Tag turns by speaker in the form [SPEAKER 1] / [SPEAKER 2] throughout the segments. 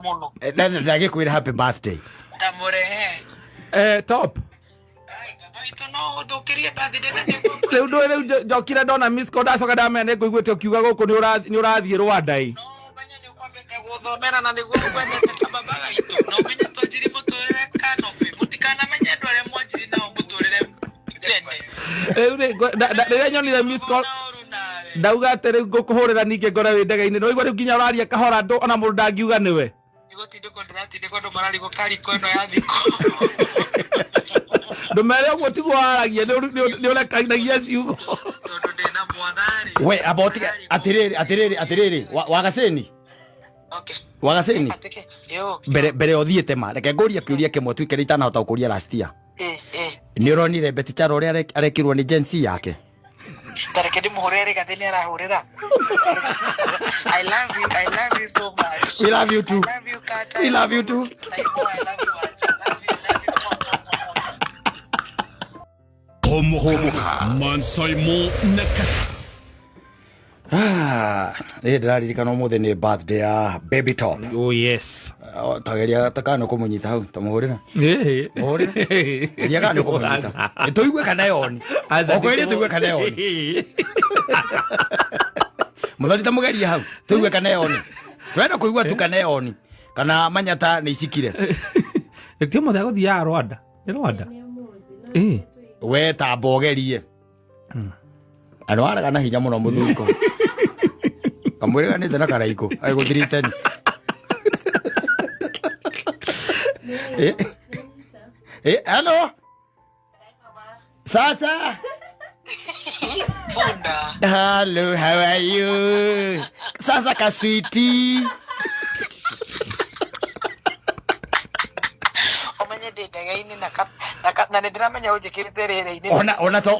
[SPEAKER 1] Mũno.
[SPEAKER 2] Ndagĩkwĩra happy birthday.
[SPEAKER 1] Ndamũrehe.
[SPEAKER 3] Top.
[SPEAKER 1] Ai, baba witũ no ũthũkĩrie birthday na nĩguo.
[SPEAKER 3] Rĩu ndũĩ rĩu njokire ndona miss call, ndacoka ndamenya nĩ ngũiguĩte ũkiuga gũkũ nĩ ũrathiĩ Rwanda ĩ.
[SPEAKER 1] No ũmenye nĩ ũkwambĩte gũthomera na nĩguo ũkwendete ta baba gaitũ. Na ũmenye twanjirie mũtũrĩre canopy. Mũtikanamenye andũ arĩa mwanjirie nao mũtũrĩre tene.
[SPEAKER 3] Rĩu rĩ rĩrĩa nyonire miss call
[SPEAKER 1] Na ũru nawe.
[SPEAKER 3] Ndauga atĩ rĩu ngũkũhũrĩra ningĩ ngore wĩ ndege-inĩ. Nĩwaigua rĩu nginya ũraria kahora andũ ona mũndũ ndangiuga nĩwe.
[SPEAKER 1] Nĩ gũtindĩkwo ndĩratindĩkwo andũ mararigwo kariko ĩno ya thikũ.
[SPEAKER 3] Ndũmere ũguo tiguo waragia, nĩ ũrekanagia ciugo.
[SPEAKER 1] Tondũ ndĩna mwana rĩ.
[SPEAKER 2] We amba ũtige atĩrĩrĩ, atĩrĩrĩ, atĩrĩrĩ, wagacĩni.
[SPEAKER 1] Okay.
[SPEAKER 2] Wagacĩni.
[SPEAKER 1] Atĩke. Yo.
[SPEAKER 2] Mbere ũthiĩte ma reke ngũrie kĩũria kĩmwe tuike rĩ itanahota gũkũria last year.
[SPEAKER 1] Eh.
[SPEAKER 2] Nĩ ũronire Betty Kyalo ũrĩa arekirwo nĩ Gen Z yake?
[SPEAKER 1] Tareke ndĩmũhũrĩre rĩgathĩ nĩ arahũrĩra. I love you, I love you so much.
[SPEAKER 2] We love you too.
[SPEAKER 1] I love you, Kata.
[SPEAKER 2] We love you too.
[SPEAKER 1] I know I love you, Anja. Love you, love you. Mwah, mwah, mwah, mwah.
[SPEAKER 4] Homoka Mansaimo na Kata.
[SPEAKER 2] Ah, nĩ ndĩraririkana ũmũthĩ nĩ birthday ya Baby Top.
[SPEAKER 3] Oh yes.
[SPEAKER 2] Oh, tageria takana kũmũnyita hau tamũhũrĩra. Mũhũrĩra. Geria kana nĩ ũkũmũnyita. Nĩ tũigue kana yoni. Okwĩrĩ tũigue kana yoni. Mũthoni ta mũgerie hau tũigue kana yoni. Twenda kũigua tu kana yoni. Kana manyata nĩ icikire.
[SPEAKER 3] Ti ũmũthĩ agũthiaga Rwanda. Nĩ Rwanda. Ĩĩ.
[SPEAKER 2] We tamba ũgerie. Andũ araga na hinya mũno mũthuri ko. Kamwĩrĩganĩte na karaikũ agũthiritani. Eh, eh, hello. Sasa.
[SPEAKER 1] Funda.
[SPEAKER 2] Hello, how are you? Sasa kaswiti.
[SPEAKER 1] Ũmenye ndĩ ndege-inĩ na nĩ ndĩramenya ũnjĩkĩrĩte rĩera-inĩ.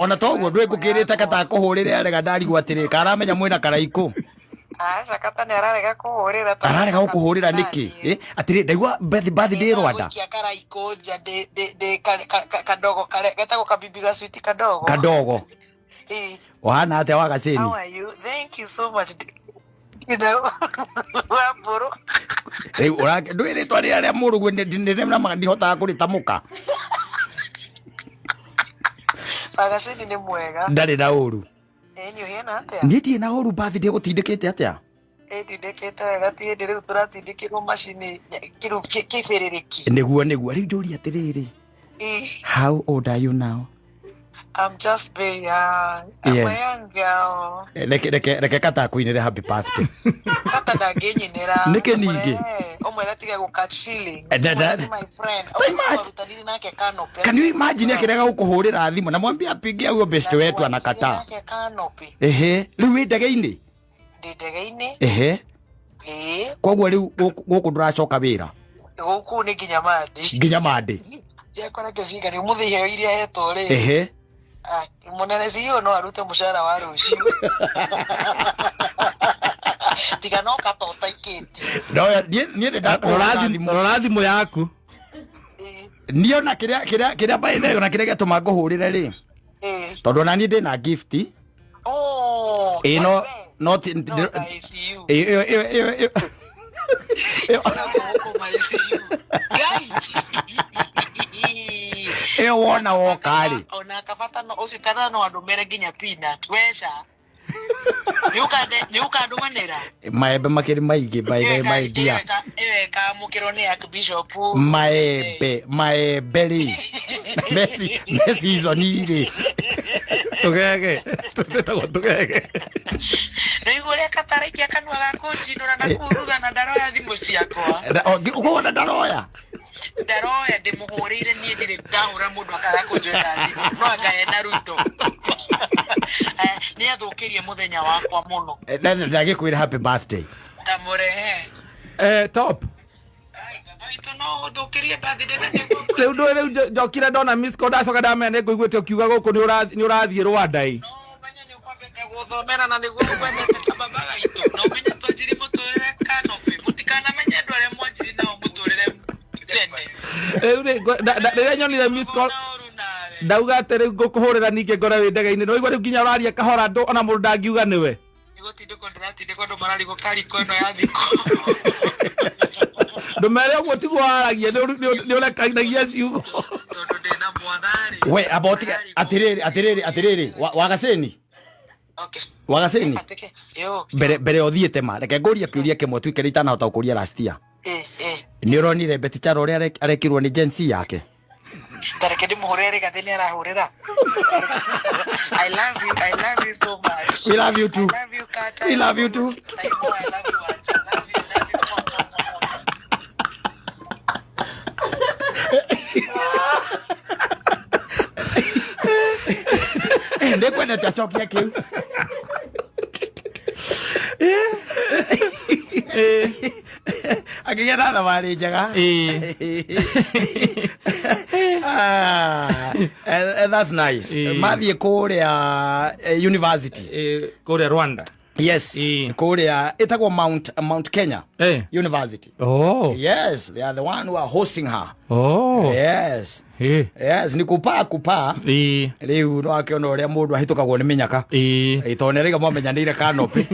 [SPEAKER 2] Ona to ũguo ndwĩ ngũkĩrĩte katakũhũrĩre arega ndarigwo atĩrĩ karamenya mwĩna karaikũ.
[SPEAKER 1] Aca kata nĩ ararega kũhũrĩra tondũ
[SPEAKER 2] Ararega gũkũhũrĩra nĩkĩ? Eh, atĩrĩ ndaigua birthday Rwanda.
[SPEAKER 1] Gũikia karaikũ nja ndĩ kadogo kare getagwo kabibi gacwiti kadogo.
[SPEAKER 2] Kadogo.
[SPEAKER 1] Ĩĩ.
[SPEAKER 2] Ũhana atĩa wa gacĩni?
[SPEAKER 1] How are you? Thank you so much. You know, Wambũrũ.
[SPEAKER 2] Rĩu ndũĩ rĩtwa rĩrĩa rĩa mũrũguo ndihotaga kũrĩtamũka.
[SPEAKER 1] Wagacĩni nĩ mwega.
[SPEAKER 2] Ndarĩ na ũru.
[SPEAKER 1] Ĩĩ nĩ ũhiana atĩa?
[SPEAKER 2] Niĩ ndirĩ na ũru, birthday gũtindĩkĩte atĩa?
[SPEAKER 1] Ĩtindĩkĩte wega ti hĩndĩ rĩu tũratindĩkĩrwo macini kĩrĩu kĩbĩrĩrĩki.
[SPEAKER 2] Nĩguo rĩu njũrie atĩrĩrĩ.
[SPEAKER 1] Ĩĩ.
[SPEAKER 2] How old are you now?
[SPEAKER 1] I'm just very young. I'm a young girl.
[SPEAKER 2] Reke kata akuinĩre happy birthday.
[SPEAKER 1] Kata ndangĩnyinĩra.
[SPEAKER 2] Nĩkĩ ningĩ?
[SPEAKER 1] Ũmwĩre atige gũ catch feelings.
[SPEAKER 2] Da-
[SPEAKER 1] Ũmwĩre my friend.
[SPEAKER 2] Ta imagine.
[SPEAKER 1] Twarutanire nake canopy.
[SPEAKER 2] Can you imagine akĩrega gũkũhũrĩra thimũ na mwambie apigie huyo best wetu anakataa.
[SPEAKER 1] Nake canopy.
[SPEAKER 2] Ehe, rĩu wĩ ndege-inĩ?
[SPEAKER 1] Ndĩ ndege-inĩ.
[SPEAKER 2] Ehe.
[SPEAKER 1] Ĩĩ.
[SPEAKER 2] Koguo rĩu gũkũ ndũracoka wĩra?
[SPEAKER 1] Gũkũ nĩ nginya Monday.
[SPEAKER 2] Nginya Monday.
[SPEAKER 1] Njakora kĩcinga nĩ ũmũthĩ iheo iria hetwo rĩ.
[SPEAKER 2] Ehe.
[SPEAKER 1] Ah, mũnene CEO no arute mũcara wa rũciũ. Tiga no kata ũtaikĩtie.
[SPEAKER 2] No, niĩ nĩ ndakũhũrĩra thimũ.
[SPEAKER 3] Rora thimũ yaku.
[SPEAKER 1] Ĩĩ.
[SPEAKER 2] Niĩ ona kĩrĩa by the way, ona kĩrĩa gĩatũma ngũhũrĩre rĩ.
[SPEAKER 1] Ĩĩ.
[SPEAKER 2] Tondũ ona niĩ ndĩna gift.
[SPEAKER 1] Oh,
[SPEAKER 2] Ĩĩ, no
[SPEAKER 1] we.
[SPEAKER 2] no ti
[SPEAKER 1] No, ta ICU.
[SPEAKER 2] Ĩĩ, ĩyo ĩyo.
[SPEAKER 1] No, gũkũ ma ICU. Ngai.
[SPEAKER 2] Ĩyo wona woka rĩ.
[SPEAKER 1] Ona kabata no ũcio kata no andũmĩre nginya peanut. Weca. Nĩ ũkandũmanĩra.
[SPEAKER 2] Maembe makĩrĩ maingĩ by the way, my dear.
[SPEAKER 1] Ĩyo ĩkamũkĩrwo nĩ Archbishop.
[SPEAKER 2] Maembe rĩ. Me season rĩ.
[SPEAKER 3] Tũgege. Tũtagwo tũgege.
[SPEAKER 1] Rĩu ũrĩa kataraikia kanua ga kũnjindũra na kũu thutha na ndaroya thimũ ciakwa.
[SPEAKER 2] Ũkona ndaroya?
[SPEAKER 1] Ndaroya, ndĩmũhũrĩire niĩ ndirĩ ndahũra mũndũ akaga kũnjoera thimũ. No anga ena Ruto. Nĩ athũkĩrie mũthenya wakwa mũno.
[SPEAKER 2] Ndagĩkwĩra happy birthday.
[SPEAKER 1] Ndamũrehe.
[SPEAKER 3] Top.
[SPEAKER 1] Ai, baba witũ no ũthũkĩrie birthday na nĩguo.
[SPEAKER 3] Rĩu ndũĩ rĩu njokire ndona miss call ndacoka ndamenya nĩ ngũiguĩte ũkiuga gũkũ nĩ ũrathiĩ Rwanda ĩ.
[SPEAKER 1] No ũmenye nĩ ũkwambĩte gũthomera na nĩguo ũkwendete ta baba gaitũ. Na ũmenye twanjirie mũtũrĩre canopy. Mũtikanamenye andũ arĩa mwanjirie nao mũtũrĩre tene.
[SPEAKER 3] Rĩu rĩ, rĩrĩa nyonire miss call
[SPEAKER 1] Na ũru nawe.
[SPEAKER 3] ndauga atĩ rĩu ngũkũhũrĩra ningĩ ngore wĩ ndege-inĩ. Nĩwaigua rĩu nginya ũraria kahora andũ ona mũndũ ndangiuga nĩwe.
[SPEAKER 1] Nĩ gũtindĩkwo ndĩratindĩkwo andũ mararigwo kariko ĩno ya thikũ.
[SPEAKER 3] Ndũmere ũguo tiguo waragia, nĩ ũrekanagia ciugo.
[SPEAKER 1] Tondũ ndĩna mwana-rĩ.
[SPEAKER 2] We amba ũtige atiriri atiriri atiriri wagacĩni.
[SPEAKER 1] Okay.
[SPEAKER 2] Wagacĩni.
[SPEAKER 1] Atĩke. Yo.
[SPEAKER 2] Mbere ũthiĩte ma reke ngũrie kĩũria kĩmwe tu kĩrĩa itanahota gũkũria last year.
[SPEAKER 1] Eh eh.
[SPEAKER 2] Nĩ ũronire Betty Kyallo ũrĩa arekirwo nĩ Gen Z yake?
[SPEAKER 1] Tareke ndĩmũhũrĩre rĩgathĩ nĩ arahũrĩra. I love you. I love you so much.
[SPEAKER 2] We love you too.
[SPEAKER 1] I love you, Carter.
[SPEAKER 2] We love you too.
[SPEAKER 1] I know I love you, Anja. Love you, love you. Mwah, mwah, mwah, mwah.
[SPEAKER 2] Nĩngwendete acokia kĩu. Akĩgĩa na thabarĩ njega. Ah, that's nice. Mathiĩ kũrĩa university.
[SPEAKER 3] Kũrĩa Rwanda.
[SPEAKER 2] Yes. Kũrĩa ĩtagwo Mount Kenya University.
[SPEAKER 3] Oh.
[SPEAKER 2] Yes, they are the one who are hosting her.
[SPEAKER 3] Oh.
[SPEAKER 2] Yes. Yes, ni kupaa kupaa. Rĩu no akĩona ũrĩa mũndũ ahĩtũkagwo nĩ mĩnyaka. Tondũ nĩ araiga mwamenyanĩire canopy.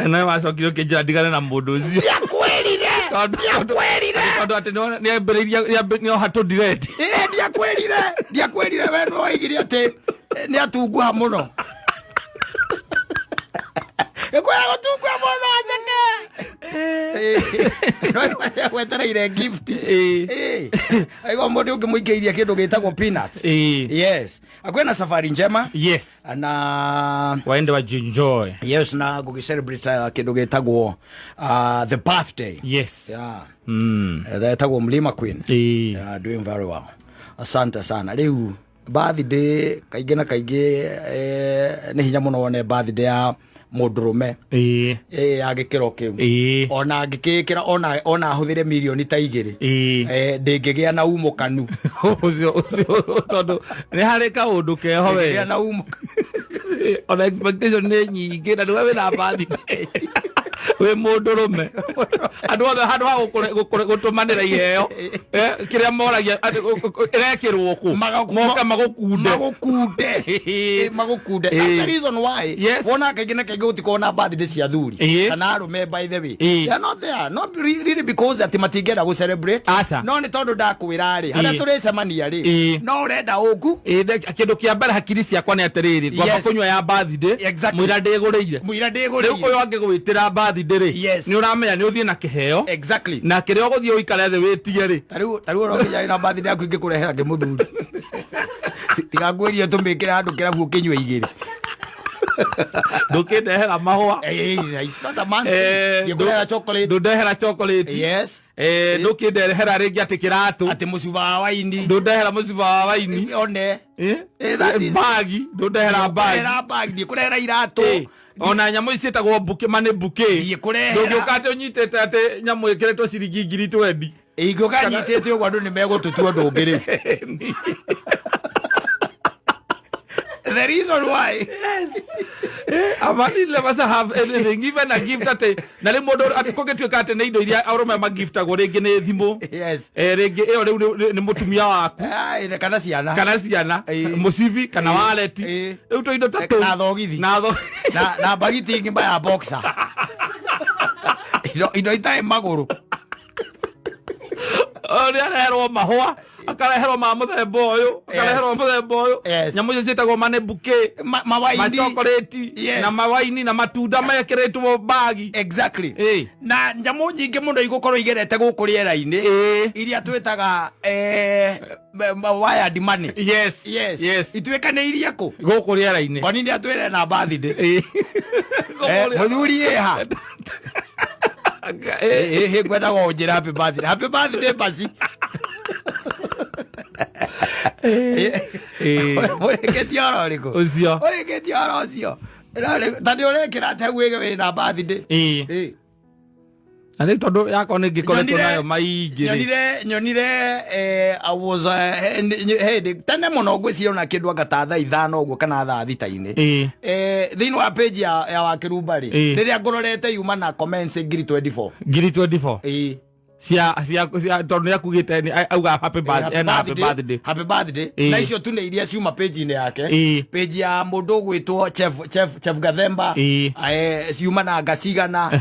[SPEAKER 3] Nawe wacokire ũkĩnjĩra ndigane na mũndũ ũcio.
[SPEAKER 2] Ndiakwĩrire. Ndiakwĩrire.
[SPEAKER 3] Tondũ atĩ nĩambĩrĩirie nĩoha tũndireti.
[SPEAKER 2] Ĩĩ ndiakwĩrire. Ndiakwĩrire we nĩ waigire atĩ nĩ atunguha mũno. Ĩkwĩra gũtunguha mũno aceke. No wetereire gift. Ĩĩ. Aigua mũndũ ũngĩmũikĩirie kĩndũ gĩtagwo peanuts. Yes. Akwĩna safari njema.
[SPEAKER 3] Yes.
[SPEAKER 2] Na
[SPEAKER 3] waende wajienjoy.
[SPEAKER 2] Yes, na gũgĩ celebrate kĩndũ gĩtagwo the birthday.
[SPEAKER 3] Yes.
[SPEAKER 2] Yeah. Etagwo Mlima Queen. Yeah, doing very well. Asante sana. Rĩu birthday kaingĩ na kaingĩ nĩ hinya mũno wone birthday ya mũndũrũme ya gĩkĩro kĩu. Ona angĩkĩkĩra ona ahũthĩre mirioni ta 2. Ndĩngĩgĩa na umũkanu.
[SPEAKER 3] Ũcio tondũ nĩ harĩ kaũndũ keho we.
[SPEAKER 2] Ndĩngĩgĩa na umũkanu.
[SPEAKER 3] Ona expectation nĩ nyingĩ na nĩwe wĩna birthday. Wĩ mũndũrũme. Andũ othe handũ ha gũtũmanĩra iheo, kĩrĩa moragia atĩ ĩrekĩrwo kũ? Moka magũkunde.
[SPEAKER 2] Magũkunde. Magũkunde. That's the reason why.
[SPEAKER 3] Yes.
[SPEAKER 2] Wona kaingĩ na kaingĩ gũtikoragwo na birthday cia athuri. Kana arũme by the way. They are not there. Not really because atĩ matingĩenda gũ celebrate.
[SPEAKER 3] Aca.
[SPEAKER 2] No nĩ tondũ ndakwĩra rĩ, harĩa tũrĩcemania rĩ, no ũrenda ũku.
[SPEAKER 3] Kĩndũ kĩa mbere hakiri ciakwa nĩ atĩrĩrĩ, ngwamba kũnyua ya birthday,
[SPEAKER 2] Exactly.
[SPEAKER 3] mũira ndĩgũrĩire.
[SPEAKER 2] Mũira ndĩgũrĩire.
[SPEAKER 3] Rĩu ũyũ angĩgwĩtĩra birthday rĩ,
[SPEAKER 2] Yes.
[SPEAKER 3] nĩ ũramenya nĩ ũthiĩ na kĩheo.
[SPEAKER 2] Exactly.
[SPEAKER 3] Na kĩrĩa ũgũthiĩ ũikare thĩ wĩtie rĩ.
[SPEAKER 2] Ta rĩu ũrokinya na birthday yaku ingĩkũrehera ngĩmũthuri. Tigakwĩrie tũmĩkĩre handũ kĩrabu ũkĩnyue igĩrĩ.
[SPEAKER 3] Ndũkĩndehera mahũa.
[SPEAKER 2] It's not a man thing. Ndĩkũrehera chocolate.
[SPEAKER 3] Ndũndehera chocolate.
[SPEAKER 2] Yes.
[SPEAKER 3] Ndũkĩndehera rĩngĩ atĩ kĩratũ.
[SPEAKER 2] Atĩ mũcuba wa waini.
[SPEAKER 3] Ndũndehera mũcuba wa waini.
[SPEAKER 2] One. That is
[SPEAKER 3] Bagi. Ndũndehera bagi.
[SPEAKER 2] Ndĩkũrehera bagi, ndĩkũrehera iratũ.
[SPEAKER 3] Ona nyamũ ici ciĩtagwo bouquet, money bouquet.
[SPEAKER 2] Ndĩkũrehera.
[SPEAKER 3] Ndũngĩũka atĩ ũnyitĩte atĩ nyamũ ĩkĩrĩtwo ciringi ngiri twendi.
[SPEAKER 2] Ingĩũka nyitĩte ũguo andũ nĩ megũtũtua ũndũ ũngĩ rĩu. The reason why.
[SPEAKER 3] Yes. Amani never have anything, even a gift atĩ na rĩu mũndũ atĩ kũngĩtuĩka atĩ nĩ indo iria arũme magiftagwo rĩngĩ nĩ thimũ.
[SPEAKER 2] Yes.
[SPEAKER 3] Rĩngĩ ĩyo rĩu nĩ mũtumia waku.
[SPEAKER 2] Ai, kana ciana.
[SPEAKER 3] Kana ciana. Mũcibi kana wallet. Rĩu tũindo ta tũu.
[SPEAKER 2] Na thogithi.
[SPEAKER 3] Na
[SPEAKER 2] na mbagiti ng'ima ya boxer. Indo itarĩ magũrũ.
[SPEAKER 3] Nĩ areherwo mahũa, akareherwo ma mũthemba ũyũ, akareherwo mũthemba ũyũ. Nyamũ icio ciĩtagwo money bouquet.
[SPEAKER 2] Mawaini.
[SPEAKER 3] Machokoreti.
[SPEAKER 2] Yes.
[SPEAKER 3] Na mawaini na matunda mekĩrĩtwo bagi.
[SPEAKER 2] Exactly. Na nyamũ nyingĩ mũno igũkorwo igerete gũkũ rĩera-inĩ. Iria twĩtaga wired money.
[SPEAKER 3] Yes.
[SPEAKER 2] Yes.
[SPEAKER 3] Yes.
[SPEAKER 2] Ituĩkanĩirie kũ?
[SPEAKER 3] Gũkũ rĩera-inĩ.
[SPEAKER 2] Kwani nĩ atwĩre na birthday. Mũthuri ĩha. Ngwendaga ũnjĩre happy birthday. Happy birthday basi. Ũrĩkĩtie ũhoro ũrĩkũ?
[SPEAKER 3] Ũcio.
[SPEAKER 2] Ũrĩkĩtie ũhoro ũcio. Ta nĩ ũrekĩra atĩa gwĩge wĩna birthday?
[SPEAKER 3] Na nĩ tondũ yakwa nĩ ngĩkoretwo nayo maingĩ rĩ.
[SPEAKER 2] Nyonire, I was, hĩndĩ tene mũno ngwĩciria ona kĩndũ anga ta thaa 5 ũguo kana thaa 6-inĩ. Thĩinĩ wa page ya Wakĩrumba rĩ, rĩrĩa ngũrorete yuma na comments ngiri 24.
[SPEAKER 3] Ngiri 24? Cia cia cia tondũ nĩ akugĩte auga happy birthday, ena happy birthday.
[SPEAKER 2] Happy birthday. Na icio tu nĩ iria ciuma page-inĩ yake. Page ya mũndũ ũgwĩtwo Chef Gathemba. Ciuma na nga cigana.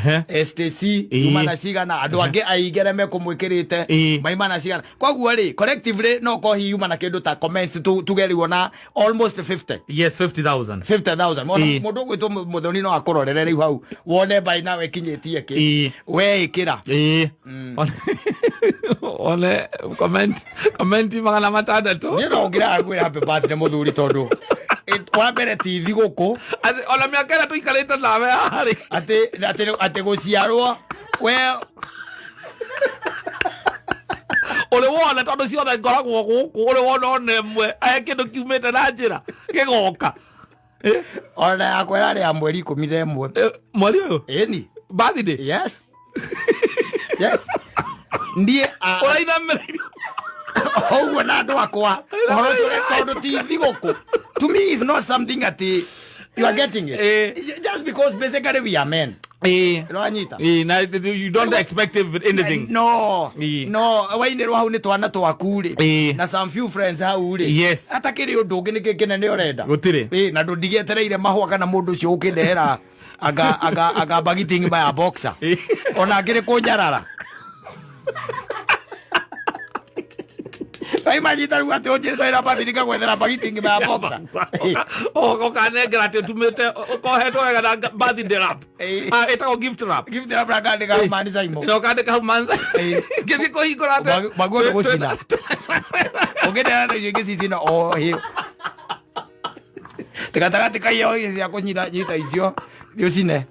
[SPEAKER 2] Stacy ciuma na cigana, andũ angĩ aingĩ arĩa mekũmwĩkĩrĩte maima na cigana. Koguo rĩ, collectively no korwo hihi yuma na kĩndũ ta comments tuge rĩu ona almost 50.
[SPEAKER 3] Yes, 50,000.
[SPEAKER 2] 50,000. Mũndũ ũgwĩtwo Mũthoni no akũrorere rĩu hau wone by now ĩkinyĩtie kĩ. We ĩkĩra.
[SPEAKER 3] Ĩĩ. One comment 600.
[SPEAKER 2] Niĩ no ngĩraga kwĩra happy birthday mũthuri, tondũ wa mbere ti thigũkũ.
[SPEAKER 3] Atĩ ona mĩaka ĩrĩa tũikarĩte nawe haha rĩ.
[SPEAKER 2] Atĩ gũciarwo we
[SPEAKER 3] Ũrĩ wona tondũ ciothe ngoragwo gũkũ, ũrĩ wona ona ĩmwe he kĩndũ kiumĩte na njĩra gĩgoka?
[SPEAKER 2] Ona yakwa yarĩ ya mweri 11.
[SPEAKER 3] Mweri ũyũ?
[SPEAKER 2] Ĩni.
[SPEAKER 3] Birthday?
[SPEAKER 2] Yes, ndiĩ
[SPEAKER 3] Ũrainamĩrĩire.
[SPEAKER 2] Ũguo na andũ akwa ũhoro ũcio, tondũ ti thigũkũ, to me is not something atĩ you are getting it. Just because basically we are men. Ũranyita?
[SPEAKER 3] Ĩĩ, na you don't expect anything.
[SPEAKER 2] No. No wainĩrwo hau nĩ twana twaku rĩ, na some few friends hau rĩ, atakĩrĩ ũndũ ũngĩ, nĩkĩ kĩnene ũrenda?
[SPEAKER 3] Gũtirĩ.
[SPEAKER 2] Ĩĩ, na ndũndigĩetereire mahũa kana mũndũ ũcio ũkĩndehera anga mbagiti ng'ima ya boxer. Ona ngĩrĩ kũnyarara waimanyita rĩu atĩ ũnjĩrĩte wĩra bathi ngagwethera mbagiti ng'ima ya boxer.
[SPEAKER 3] Ũkanengera atĩ ũtumĩte ũkohetwo wega na birthday wrap. Ah, ĩtagwo gift wrap.
[SPEAKER 2] Gift wrap na ngandĩka mani Saimo.
[SPEAKER 3] Na ũkandĩka hau manza ngĩthiĩ kũhingũra atĩ
[SPEAKER 2] Maguo nĩ gũcina ũngĩndehera na icio ingĩ cicina o hĩ gatagatĩ ka iheo cia kũnyita nyita icio thiĩ ũcine.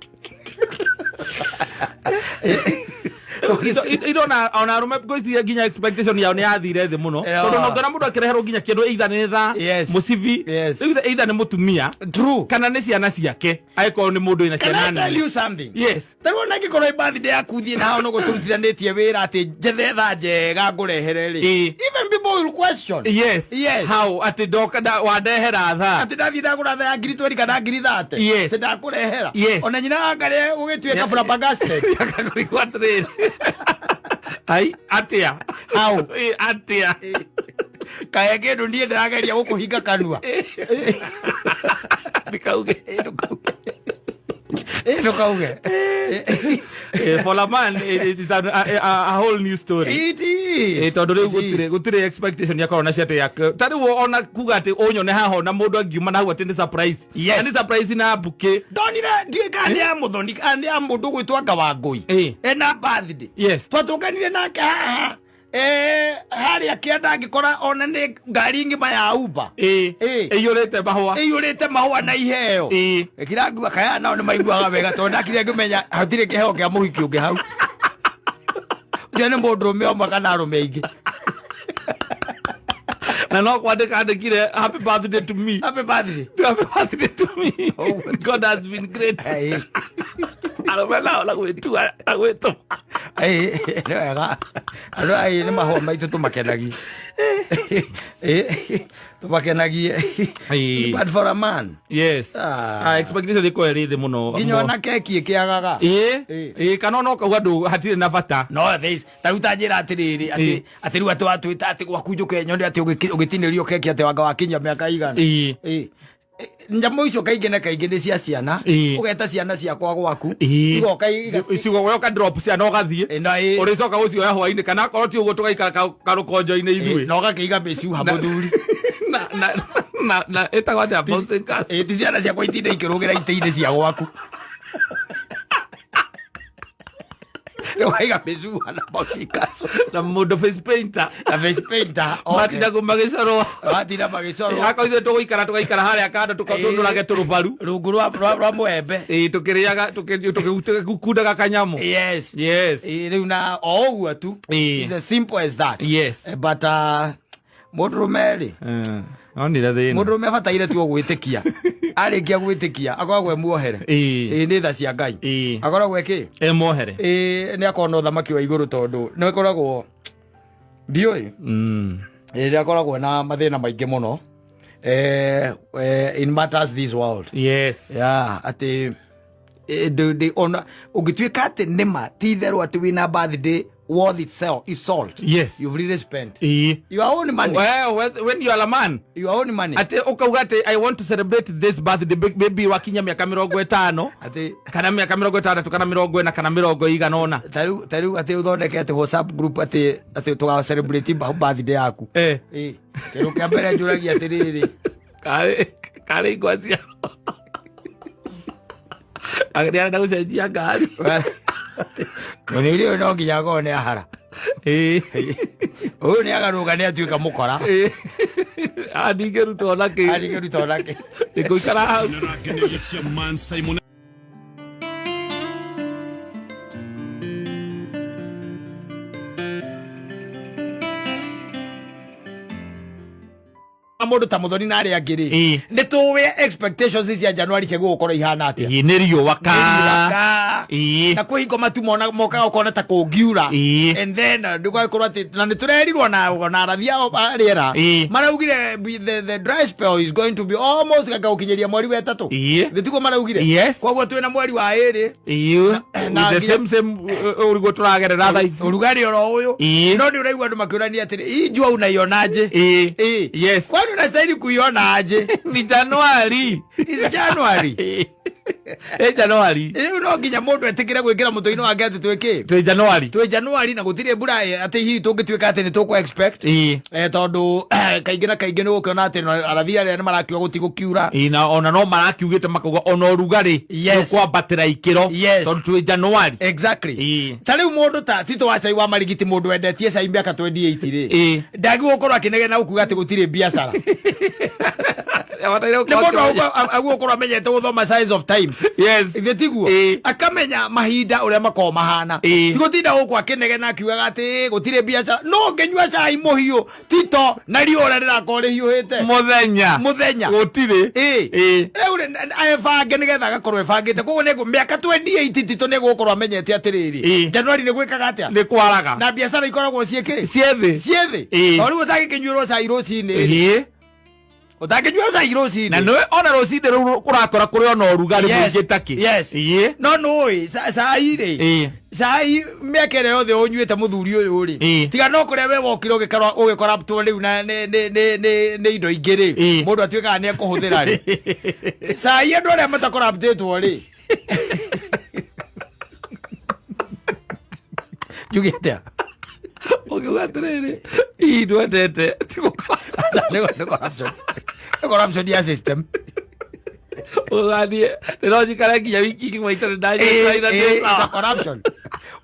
[SPEAKER 3] Irona ona arũme ngwĩciria nginya expectation yao nĩ yathire thĩ mũno, tondũ no ngona mũndũ akĩreherwo nginya kĩndũ, either nĩ thaa, mũcibi. Rĩu either nĩ mũtumia kana nĩ ciana ciake, angĩkorwo nĩ mũndũ wĩna
[SPEAKER 2] Can
[SPEAKER 3] ciana
[SPEAKER 2] I tell
[SPEAKER 3] nene.
[SPEAKER 2] you something?
[SPEAKER 3] Yes.
[SPEAKER 2] Ta rĩu ona angĩkorwo ĩ birthday yaku, thiĩ na hau no gũtũrutithanĩtie wĩra atĩ njethe thaa njega ngũrehere rĩ, even people will question.
[SPEAKER 3] How atĩ ndoka wandehera thaa?
[SPEAKER 2] Atĩ ndathiĩ ndagũra thaa ya ngiri 20 kana ngiri 30. Atĩ ndakũrehera. Ona nyina wangarĩa ũgĩtuĩka flabbergasted.
[SPEAKER 3] Akakũrigwo atĩrĩrĩ, ai, atĩa?
[SPEAKER 2] How?
[SPEAKER 3] Ĩ, atĩa?
[SPEAKER 2] Kae kĩndũ niĩ ndĩrageria gũkũhinga kanua.
[SPEAKER 3] Ndikauge.
[SPEAKER 2] Ĩ, ndũkauge. Ĩ, ndũkauge.
[SPEAKER 3] For a man it is a whole new story.
[SPEAKER 2] It is.
[SPEAKER 3] Tondũ rĩu
[SPEAKER 2] It is.
[SPEAKER 3] gũtirĩ expectation yakorwo nacio atĩ ta rĩu ona kuga atĩ ũnyone haha, ona mũndũ angiuma na hau atĩ nĩ surprise. Na nĩ surprise na bouquet.
[SPEAKER 2] Ndonire, ndiũĩ kana nĩ ya Mũthoni kana nĩ ya mũndũ ũgwĩtwo anga Wangũi. Ena birthday. Twatũnganire nake haha, harĩa kĩanda, ngĩkora ona nĩ ngari ng'ima ya Uber.
[SPEAKER 3] Ĩiyũrĩte mahũa.
[SPEAKER 2] Ĩiyũrĩte mahũa na iheo. Kira ngua kaya nao nĩ maiguaga wega, tondũ ndakire ngĩmenya hatirĩ kĩheo kĩa mũhiki ũngĩ hau. Ũcio nĩ mũndũrũme ũmwe kana arũme aingĩ.
[SPEAKER 3] Na no kwandĩka andĩkire, "Happy birthday to me."
[SPEAKER 2] Happy birthday.
[SPEAKER 3] Happy birthday to me. God has been great. Arũme nao na gwĩtua na gwĩtũma.
[SPEAKER 2] Nĩ wega andũ aya nĩ mahũa maitũ tũmakenagie. Tũmakenagie. But for a man, Ah.
[SPEAKER 3] Ah, expectation ĩkorwo ĩrĩ thĩ mũno.
[SPEAKER 2] Nginya ona keki ĩkĩagaga.
[SPEAKER 3] Ĩĩ, kana ona ũkauga ndũ hatirĩ na bata.
[SPEAKER 2] No this ta rĩu ta njĩra atĩrĩrĩ, atĩ atĩ rĩu atĩ watwĩta atĩ gwaku njũke nyone atĩ ũgĩtinĩrio keki atĩ wanga wakinyia mĩaka igana. Nyamũ icio kaingĩ na kaingĩ nĩ cia ciana. Ũgeta ciana ciakwa gwaku, igoka
[SPEAKER 3] Icigo we ũka drop ciana ũgathiĩ.
[SPEAKER 2] Na ĩ.
[SPEAKER 3] Ũrĩcoka gũcioya hwainĩ, kana akorwo ti ũguo tũgaikara karũkonjo-inĩ ithuĩ.
[SPEAKER 2] Na ũgakĩiga mĩcuha mũthuri.
[SPEAKER 3] Na ĩtagwo atĩa, bouncing castle?
[SPEAKER 2] Ĩ, ti ciana ciakwa itinda ikĩrũgĩra itĩ-inĩ cia gwaku. Rĩu waiga mĩcuha na bouncing castle.
[SPEAKER 3] Na mũndũ face painter.
[SPEAKER 2] Na face painter, okay.
[SPEAKER 3] Matinda magĩcorwo.
[SPEAKER 2] Matinda magĩcorwo.
[SPEAKER 3] Akorwo ithuĩ tũgũikara tũgaikara harĩa kando, tũnũrage tũrũbaru
[SPEAKER 2] rungu rwa mwembe.
[SPEAKER 3] Ĩĩ, tũkĩrĩaga, tũgĩkundaga kanyamũ.
[SPEAKER 2] Ĩ, rĩu na o ũguo tu. It's as simple as that. But mũndũrũme rĩ,
[SPEAKER 3] Onire thĩna.
[SPEAKER 2] Mũndũrũme abataire tu o gwĩtĩkia. Arĩkia gwĩtĩkia akoragwo e muohere. Ĩ, nĩ tha cia Ngai. Akoragwo ĩ kĩ?
[SPEAKER 3] E mohere.
[SPEAKER 2] Ĩ, nĩ akorwo na ũthamaki wa igũrũ, tondũ nĩ ĩkoragwo ndiũĩ. Ĩ, nĩ akoragwo na mathĩna maingĩ mũno, in matters this world. Yeah, atĩ ona ũngĩtuĩka atĩ nĩma ti itherũ atĩ wĩna birthday. worth itself is salt.
[SPEAKER 3] Yes.
[SPEAKER 2] You've really spent
[SPEAKER 3] Ĩĩ.
[SPEAKER 2] your own money.
[SPEAKER 3] Well, when you are a man,
[SPEAKER 2] Your own money.
[SPEAKER 3] atä å kauga atä I want to celebrate this birthday, maybe wakinya mä aka mä rongo ä tano
[SPEAKER 2] Atĩ
[SPEAKER 3] kana mä aka mä rongo ä tandatå kana mä rongo ä na kana mä rongo igana å na.
[SPEAKER 2] Ta rĩu atĩ ũthondeke atĩ WhatsApp group atĩ tũga celebrate birthday yaku.
[SPEAKER 3] Eh.
[SPEAKER 2] Ĩ, kĩndũ kĩa mbere njũragia atĩrĩrĩ,
[SPEAKER 3] Karä ingwa cia nä arenda gå cenjia ngari.
[SPEAKER 2] Mũthuri ũyũ no nginya akorwo nĩ ahara. Ũyũ nĩ agarũka nĩ atuĩka mũkora.
[SPEAKER 3] Ndingä ruta ona kä
[SPEAKER 2] Arigĩruta onake.
[SPEAKER 3] Nä ngå ikara hau.
[SPEAKER 4] Narakeneria cia Man Simon.
[SPEAKER 2] Mũndũ ta Mũthoni na arĩa angĩ rĩ,
[SPEAKER 3] Ĩ.
[SPEAKER 2] nĩ tũĩ expectations cia January cia gũgũkorwo ihana atĩa.
[SPEAKER 3] Ĩ, nä riåa ka.
[SPEAKER 2] Nĩ
[SPEAKER 3] Ĩ.
[SPEAKER 2] na kwĩ hingo matu mona mokaga ũkona ta kũngiura.
[SPEAKER 3] Ĩ.
[SPEAKER 2] And then ndũgagĩkorwo atĩ na nĩ tũrerirwo na arathi ao a rĩera
[SPEAKER 3] Ĩ.
[SPEAKER 2] maraugire the dry spell is going to be almost gaka gũkinyĩria mweri wa ĩtatũ.
[SPEAKER 3] Ĩ.
[SPEAKER 2] Thĩ tiguo maraugire?
[SPEAKER 3] Yes.
[SPEAKER 2] Koguo twĩna mweri wa ĩrĩ.
[SPEAKER 3] Ĩ,
[SPEAKER 2] Na
[SPEAKER 3] the same same å riguo tå ragerera thaa ici.
[SPEAKER 2] Ũrugarĩ oro ũyũ.
[SPEAKER 3] Ĩ.
[SPEAKER 2] No nĩ ũraigua andũ makĩũrania atĩrĩ, hii jua unaionaje?
[SPEAKER 3] Ĩ.
[SPEAKER 2] Ĩ.
[SPEAKER 3] Yes.
[SPEAKER 2] Kwani unastahili kuiona aje?
[SPEAKER 3] Ni Januari.
[SPEAKER 2] It's January.
[SPEAKER 3] Ä Januari.
[SPEAKER 2] Rĩu no nginya mũndũ etĩkĩre gwĩkĩra mũtwe-inĩ wake atĩ twĩkĩ
[SPEAKER 3] Twä Januari.
[SPEAKER 2] Twĩ January na gũtirĩ mbura atĩ hihi tũngĩtuĩka atĩ nĩ tũkũ expect.
[SPEAKER 3] Ĩ.
[SPEAKER 2] Tondũ kaingĩ na kaingĩ nĩ gũkĩona atĩ arathi arĩa nĩ marakiuga gũtigũkiura.
[SPEAKER 3] Ĩ, na ona no marakiugä te makauga ona å rugarä
[SPEAKER 2] Yes.
[SPEAKER 3] kwambatä ikä ro
[SPEAKER 2] Yes.
[SPEAKER 3] tondå twä Januari.
[SPEAKER 2] Exactly.
[SPEAKER 3] Ĩ.
[SPEAKER 2] Ta rĩu mũndũ ta Tito wa cai wa Marigiti, mũndũ wendetie cai mĩaka 28 rĩ,
[SPEAKER 3] Ĩ.
[SPEAKER 2] ndagĩrĩirwo gũkorwo akĩnegena gũkuga atĩ gũtirĩ biacara. Nĩ mũndũ agĩrĩirwo gũkorwo amenyete gũthoma signs of times.
[SPEAKER 3] Yes.
[SPEAKER 2] Ithe tiguo?
[SPEAKER 3] Ĩ.
[SPEAKER 2] Akamenya mahinda ũrĩa makoragwo mahana.
[SPEAKER 3] Ĩ.
[SPEAKER 2] Ti gũtinda gũkũ akĩnegena akiugaga atĩ gũtirĩ biacara no ngĩnyua cai mũhiũ, Tito, na riũa ũrĩa rĩrakorwo rĩhiũhĩte
[SPEAKER 3] Mũthenya.
[SPEAKER 2] Mũthenya.
[SPEAKER 3] Gũtirĩ.
[SPEAKER 2] Ĩ.
[SPEAKER 3] Ĩ.
[SPEAKER 2] Rĩu rĩ, ebange nĩgetha agakorwo ebangĩte. Koguo nĩ mĩaka 28 Tito nĩ gũkorwo amenyete atĩrĩrĩ,
[SPEAKER 3] Ĩ.
[SPEAKER 2] January nĩ gwĩkaga atĩa
[SPEAKER 3] Nĩ kwaraga.
[SPEAKER 2] Na biacara ikoragwo ciĩkĩ?
[SPEAKER 3] Ciethĩ.
[SPEAKER 2] Ciĩthĩ.
[SPEAKER 3] Ĩ.
[SPEAKER 2] O rĩu ũtangĩkĩnyuĩrwo cai rũcinĩ rĩ,
[SPEAKER 3] Ĩ.
[SPEAKER 2] ũtangĩnyua cai rũcinĩ.
[SPEAKER 3] Na nä ona rå cinä rä u kå rakora kå rä ona å rugarä
[SPEAKER 2] Yes.
[SPEAKER 3] må ingä takä.
[SPEAKER 2] Yes.
[SPEAKER 3] Ĩ.
[SPEAKER 2] No nũĩ cai rĩ,
[SPEAKER 3] Ĩ.
[SPEAKER 2] cai mĩaka ĩrĩa yothe ũnyuĩte, mũthuri ũyũ rĩ,
[SPEAKER 3] Ĩ.
[SPEAKER 2] tiga no kũrĩa we wokire ũgĩkoraptwo rĩu na nĩ indo ingĩ rĩ,
[SPEAKER 3] Ĩ.
[SPEAKER 2] mũndũ atuĩkaga nĩ ekũhũthĩra rĩ cai, andũ arĩa matakoraptĩtwo rĩ, njuge atĩa?
[SPEAKER 3] Å ngä uga atä rä rä hihi ndwendete tigåkora.
[SPEAKER 2] Nĩ corruption. Nĩ corruption ya system.
[SPEAKER 3] Å gathiä nä no njikare nginya wiki ng'ima itarä
[SPEAKER 2] Ĩ, it's a
[SPEAKER 3] ndanyua.
[SPEAKER 2] corruption.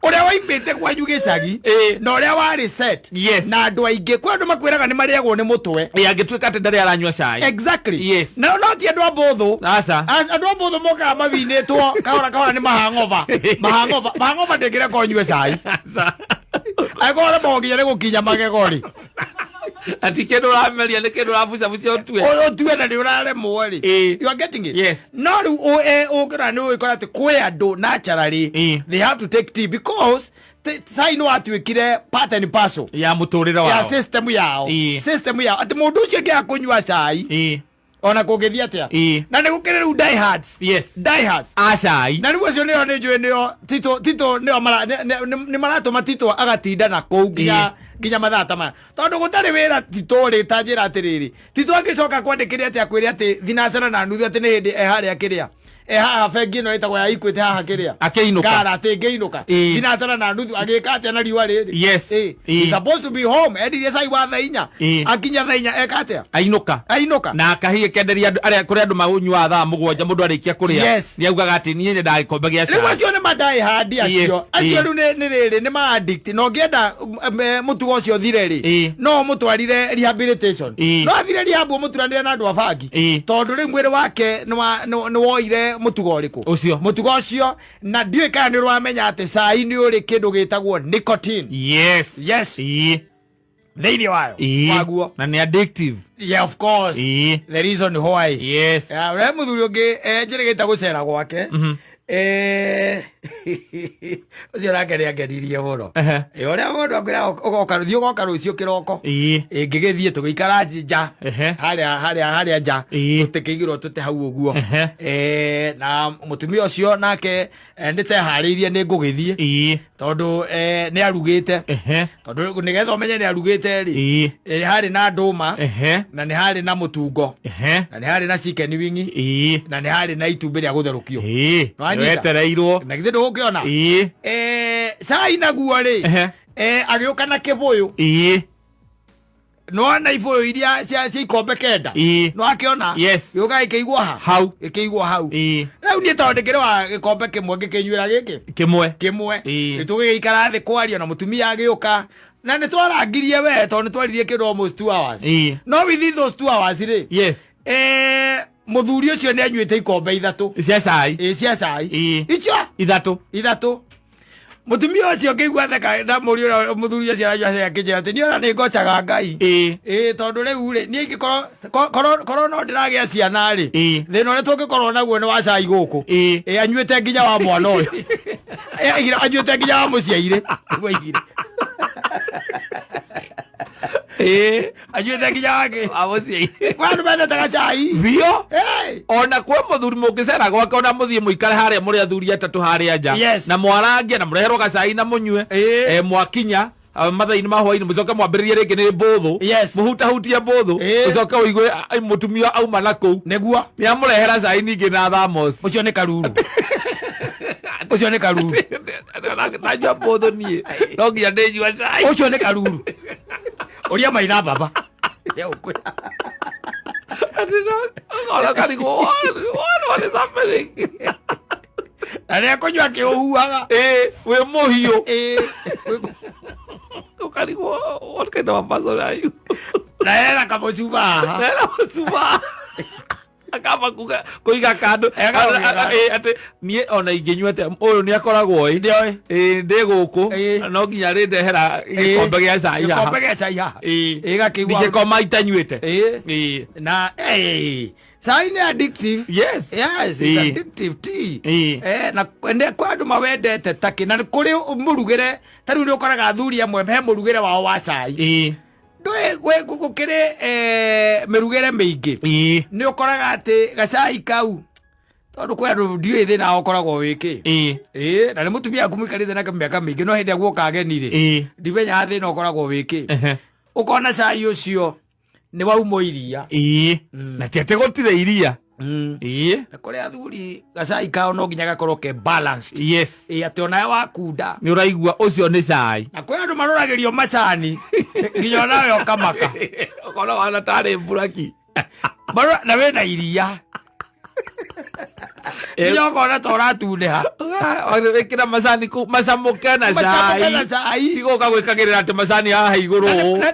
[SPEAKER 2] Ũrĩa waimĩte kwanyu gĩcagi
[SPEAKER 3] Ĩ.
[SPEAKER 2] na ũrĩa warĩ set
[SPEAKER 3] Yes.
[SPEAKER 2] na andũ aingĩ, kwĩ andũ makwĩraga nĩ marĩagwo nĩ mũtwe.
[SPEAKER 3] Angä tuä ka atä ndarä aranyua cai.
[SPEAKER 2] Exactly.
[SPEAKER 3] Yes.
[SPEAKER 2] Na no ti andũ a mbũthũ.
[SPEAKER 3] Aca.
[SPEAKER 2] Andũ a mbũthũ mokaga mawinĩtwo kahora kahora nĩ mahang'ova mahang'ova mahang'ova, ndĩngĩreka ũnyue cai.
[SPEAKER 3] Aca.
[SPEAKER 2] Angĩkorwo nĩ nginya nĩ gũkinya magego rĩ.
[SPEAKER 3] Ati kä ndå å rameria nä kä ndå å rabucabucia å tue.
[SPEAKER 2] Ũtue na nĩ ũraremwo rĩ.
[SPEAKER 3] Ĩ.
[SPEAKER 2] You are getting it?
[SPEAKER 3] Yes.
[SPEAKER 2] No rĩu ũngĩrora nĩ ũgĩkora atĩ kwĩ andũ naturally
[SPEAKER 3] Ĩ.
[SPEAKER 2] they have to take tea because cai nĩ watuĩkire part and parcel
[SPEAKER 3] ya må tå rä re
[SPEAKER 2] ya
[SPEAKER 3] wao.
[SPEAKER 2] system yao.
[SPEAKER 3] Ĩ.
[SPEAKER 2] System yao atĩ mũndũ ũcio angĩaga kũnyua cai,
[SPEAKER 3] Ĩ.
[SPEAKER 2] ona kũngĩthiĩ atĩa.
[SPEAKER 3] Ĩ.
[SPEAKER 2] Na nĩ gũkĩrĩ rĩu diehards.
[SPEAKER 3] Yes.
[SPEAKER 2] Diehards.
[SPEAKER 3] A cai.
[SPEAKER 2] Na rĩu acio nĩo nĩ njũĩ nĩo Tito nĩo nĩ maratũma Tito agatinda na kũu nginya mathaa ta maya tondũ gũtarĩ wĩra. Tito rĩ, ta njĩra atĩrĩrĩ, Tito angĩcoka kwandĩkĩre atĩ akwĩre atĩ 4:30 atĩ nĩ hĩndĩ e harĩa kĩrĩa e haha bengi ĩno ĩtagwo ya Equity haha kĩrĩa.
[SPEAKER 3] Akĩinũka.
[SPEAKER 2] Ngara atĩ ngĩinũka
[SPEAKER 3] Ĩ.
[SPEAKER 2] 4:30 agĩka atĩa na riũa rĩrĩ?
[SPEAKER 3] Yes.
[SPEAKER 2] Ĩ.
[SPEAKER 3] Ĩ.
[SPEAKER 2] He's supposed to be home, endirie cai wa thaa 4.
[SPEAKER 3] Ĩ.
[SPEAKER 2] Akinya thaa 4 eka atĩa?
[SPEAKER 3] Ainũka.
[SPEAKER 2] Ainũka.
[SPEAKER 3] Na akahiä kenderia andå arĩa kũrĩ andũ manyuaga thaa 7 mũndũ arĩkia kũrĩa,
[SPEAKER 2] Yes.
[SPEAKER 3] nĩ augaga atĩ niĩ nyendaga gĩkombe gĩa
[SPEAKER 2] Rĩu
[SPEAKER 3] cai.
[SPEAKER 2] acio nĩ madaihandi acio.
[SPEAKER 3] Yes,
[SPEAKER 2] Acio
[SPEAKER 3] ĩ.
[SPEAKER 2] rĩu nĩ rĩrĩ nĩ ma-addict na ũngĩenda mũtugo ũcio ũthire rĩ,
[SPEAKER 3] Ĩ.
[SPEAKER 2] no ũmũtwarire rehabilitation.
[SPEAKER 3] Ĩ.
[SPEAKER 2] No athire rehab ũmũturanĩre na andũ a bangi,
[SPEAKER 3] Ĩ.
[SPEAKER 2] tondũ rĩu mwĩrĩ wake nĩ woire mũtugo ũrĩkũ?
[SPEAKER 3] Ũcio.
[SPEAKER 2] Mũtugo ũcio. Na ndiũĩ kana nĩ ũramenya atĩ cai nĩ ũrĩ kĩndũ gĩtagwo nicotine.
[SPEAKER 3] Yes.
[SPEAKER 2] Yes.
[SPEAKER 3] Ĩ.
[SPEAKER 2] Thĩinĩ wayo.
[SPEAKER 3] Ĩ.
[SPEAKER 2] Waguo.
[SPEAKER 3] Na nĩ addictive.
[SPEAKER 2] Yeah, of course.
[SPEAKER 3] Ĩ.
[SPEAKER 2] The reason why.
[SPEAKER 3] Yes.
[SPEAKER 2] We mũthuri ũngĩ njĩrĩgĩte gũcera gwake. Ũcio nake nĩ angenirie mũno.
[SPEAKER 3] Ehe.
[SPEAKER 2] Ũrĩa mũndũ akwĩra ũgoka, thiĩ ũgoka rũciũ kĩroko. Ngĩgĩthiĩ tũgĩikara nja.
[SPEAKER 3] Ehe.
[SPEAKER 2] Harĩa nja. Tũtikĩigĩrwo tũte hau ũguo.
[SPEAKER 3] Ehe.
[SPEAKER 2] Na mũtumia ũcio nake nĩ teharĩirie nĩ ngũgĩthiĩ. Tondũ nĩ arugĩte.
[SPEAKER 3] Ehe.
[SPEAKER 2] Tondũ nĩgetha ũmenye nĩ arugĩte rĩ, harĩ na ndũma.
[SPEAKER 3] Ehe.
[SPEAKER 2] Na nĩ harĩ na mũtungo.
[SPEAKER 3] Ehe.
[SPEAKER 2] Na nĩ harĩ na chicken wing. Na nĩ harĩ na itumbĩ rĩa gũtherũkio. Nĩwanyita?
[SPEAKER 3] Wetereirwo.
[SPEAKER 2] Na githĩ ndũgũkĩona? Cai naguo rĩ,
[SPEAKER 3] Ehe.
[SPEAKER 2] Agĩũka na kĩbũyũ. Nĩwona ibũyũ iria cia ikombe 9? Nĩwakĩona?
[SPEAKER 3] Yes.
[SPEAKER 2] Gĩũka gĩkĩigwo ha?
[SPEAKER 3] Hau.
[SPEAKER 2] Gĩkĩigwo hau. Rĩu niĩ tondũ ndĩkĩrĩ wa gĩkombe kĩmwe ngĩkĩnyuĩra gĩkĩ
[SPEAKER 3] Kĩmwe.
[SPEAKER 2] Kĩmwe.
[SPEAKER 3] Ĩĩ.
[SPEAKER 2] Nĩtũgĩgĩikara thĩ kwaria na mũtumia agĩũka na nĩ twarangirie we tondũ nĩ twaririe kĩndũ almost 2 hours. No within those 2 hours rĩ,
[SPEAKER 3] Yes.
[SPEAKER 2] Mũthuri ũcio nĩ anyuĩte ikombe 3
[SPEAKER 3] Cia cai.
[SPEAKER 2] Ĩ, cia cai. Icio
[SPEAKER 3] 3.
[SPEAKER 2] 3. Mũtumia ũcio ngĩigua theka na mũriũ ũrĩa mũthuri ũcio aranyua cai akĩnjĩra atĩ niĩ ona nĩ ngocaga Ngai. Ĩ, tondũ rĩu rĩ, niĩ ingĩkorwo korwo no ndĩragĩa ciana rĩ, thĩna ũrĩa tũngĩkorwo naguo nĩ wa cai gũkũ. Ĩ, anyuĩte nginya wa mwana ũyũ. Ĩ, aigire anyuĩte nginya wa mũciairĩ nĩguo aigire. Anyuĩte nginya wake.
[SPEAKER 3] Wa mũciairĩ.
[SPEAKER 2] Kwa andũ mendete gacai.
[SPEAKER 3] Biũ.
[SPEAKER 2] Hey!
[SPEAKER 3] Ona kwĩ mũthuri mũngĩcera gwake ona mũthiĩ mũikare harĩa mũrĩ athuri 3 harĩa nja.
[SPEAKER 2] Yes.
[SPEAKER 3] Na mwarangie na mũreherwo gacai na mũnyue. Mwakinya mathaa-inĩ ma hwaĩ-inĩ mũcoke mwambĩrĩrie rĩngĩ nĩ mbũthũ.
[SPEAKER 2] Yes.
[SPEAKER 3] Mũhutahutie mbũthũ. Ũcoke ũigue mũtumia auma na kũu.
[SPEAKER 2] Nĩguo.
[SPEAKER 3] Nĩ amũrehera cai ningĩ na thamos.
[SPEAKER 2] Ũcio nĩ karuru. Ũcio nĩ karuru.
[SPEAKER 3] Nanyua mbũthũ niĩ no nginya ndĩnyua cai.
[SPEAKER 2] Ũcio nĩ karuru. Ũria maina baba.
[SPEAKER 3] Ona karigwo, what is happening?
[SPEAKER 2] Na nĩ ekũnyua akĩũhuhaga.
[SPEAKER 3] Ĩ, wĩ mũhiũ. Ũkarigwo, what kind of a person are you?
[SPEAKER 2] Na hena kamũcuba haha.
[SPEAKER 3] Hena mũcuba. Akamba kuga kũiga kando.
[SPEAKER 2] Akauga.
[SPEAKER 3] Atĩ niĩ ona ingĩnyua atĩa ũyũ nĩ akoragwo ĩ.
[SPEAKER 2] Nĩoĩ.
[SPEAKER 3] Ĩ, ndĩ gũkũ no nginya rĩndehera gĩkombe gĩa cai haha.
[SPEAKER 2] Gĩkombe gĩa cai haha.
[SPEAKER 3] Ĩ.
[SPEAKER 2] Gakĩigua.
[SPEAKER 3] Ndingĩkoma itanyuĩte.
[SPEAKER 2] Ĩ. Na cai nĩ addictive.
[SPEAKER 3] Yes.
[SPEAKER 2] Yes, it's addictive tea. Na nĩ kwa andũ mawendete takĩ na kũrĩ mũrugĩre ta rĩu nĩ ũkoraga athuri amwe he mũrugĩre wao wa cai. Ndũĩ gũkĩrĩ mĩrugĩre mĩingĩ. Nĩ ũkoraga atĩ gacai kau tondũ kwĩ andũ ndiũĩ thĩna ũkoragwo wĩkĩ. Ĩ, na nĩ mũtumia waku mũikarĩte nake mĩaka mĩingĩ no hĩndĩ ĩrĩa guoka ageni rĩ, ndimenyaga thĩna ũkoragwo wĩkĩ. Ũkona cai ũcio nĩ wauma iria.
[SPEAKER 3] Na ti atĩ gũtirĩ iria.
[SPEAKER 2] Na kũrĩ athuri gacai kao no nginya gakorwo ke balanced.
[SPEAKER 3] Yes.
[SPEAKER 2] Ĩ, atĩ onawe wakunda.
[SPEAKER 3] Nĩ ũraigua ũcio nĩ cai.
[SPEAKER 2] Na kwĩ andũ maroragĩrio macani nginya onawe ũkamaka.
[SPEAKER 3] Ũkona wana tarĩ mburaki.
[SPEAKER 2] Na wĩna iria. Nginya ũkona ta ũratunĩha.
[SPEAKER 3] Wĩkĩra macani kũu macamũke na
[SPEAKER 2] Macamũke na
[SPEAKER 3] cai.
[SPEAKER 2] cai.
[SPEAKER 3] Tigũka gwĩkagĩrĩra atĩ macani haha igũrũ ũũ.
[SPEAKER 2] Na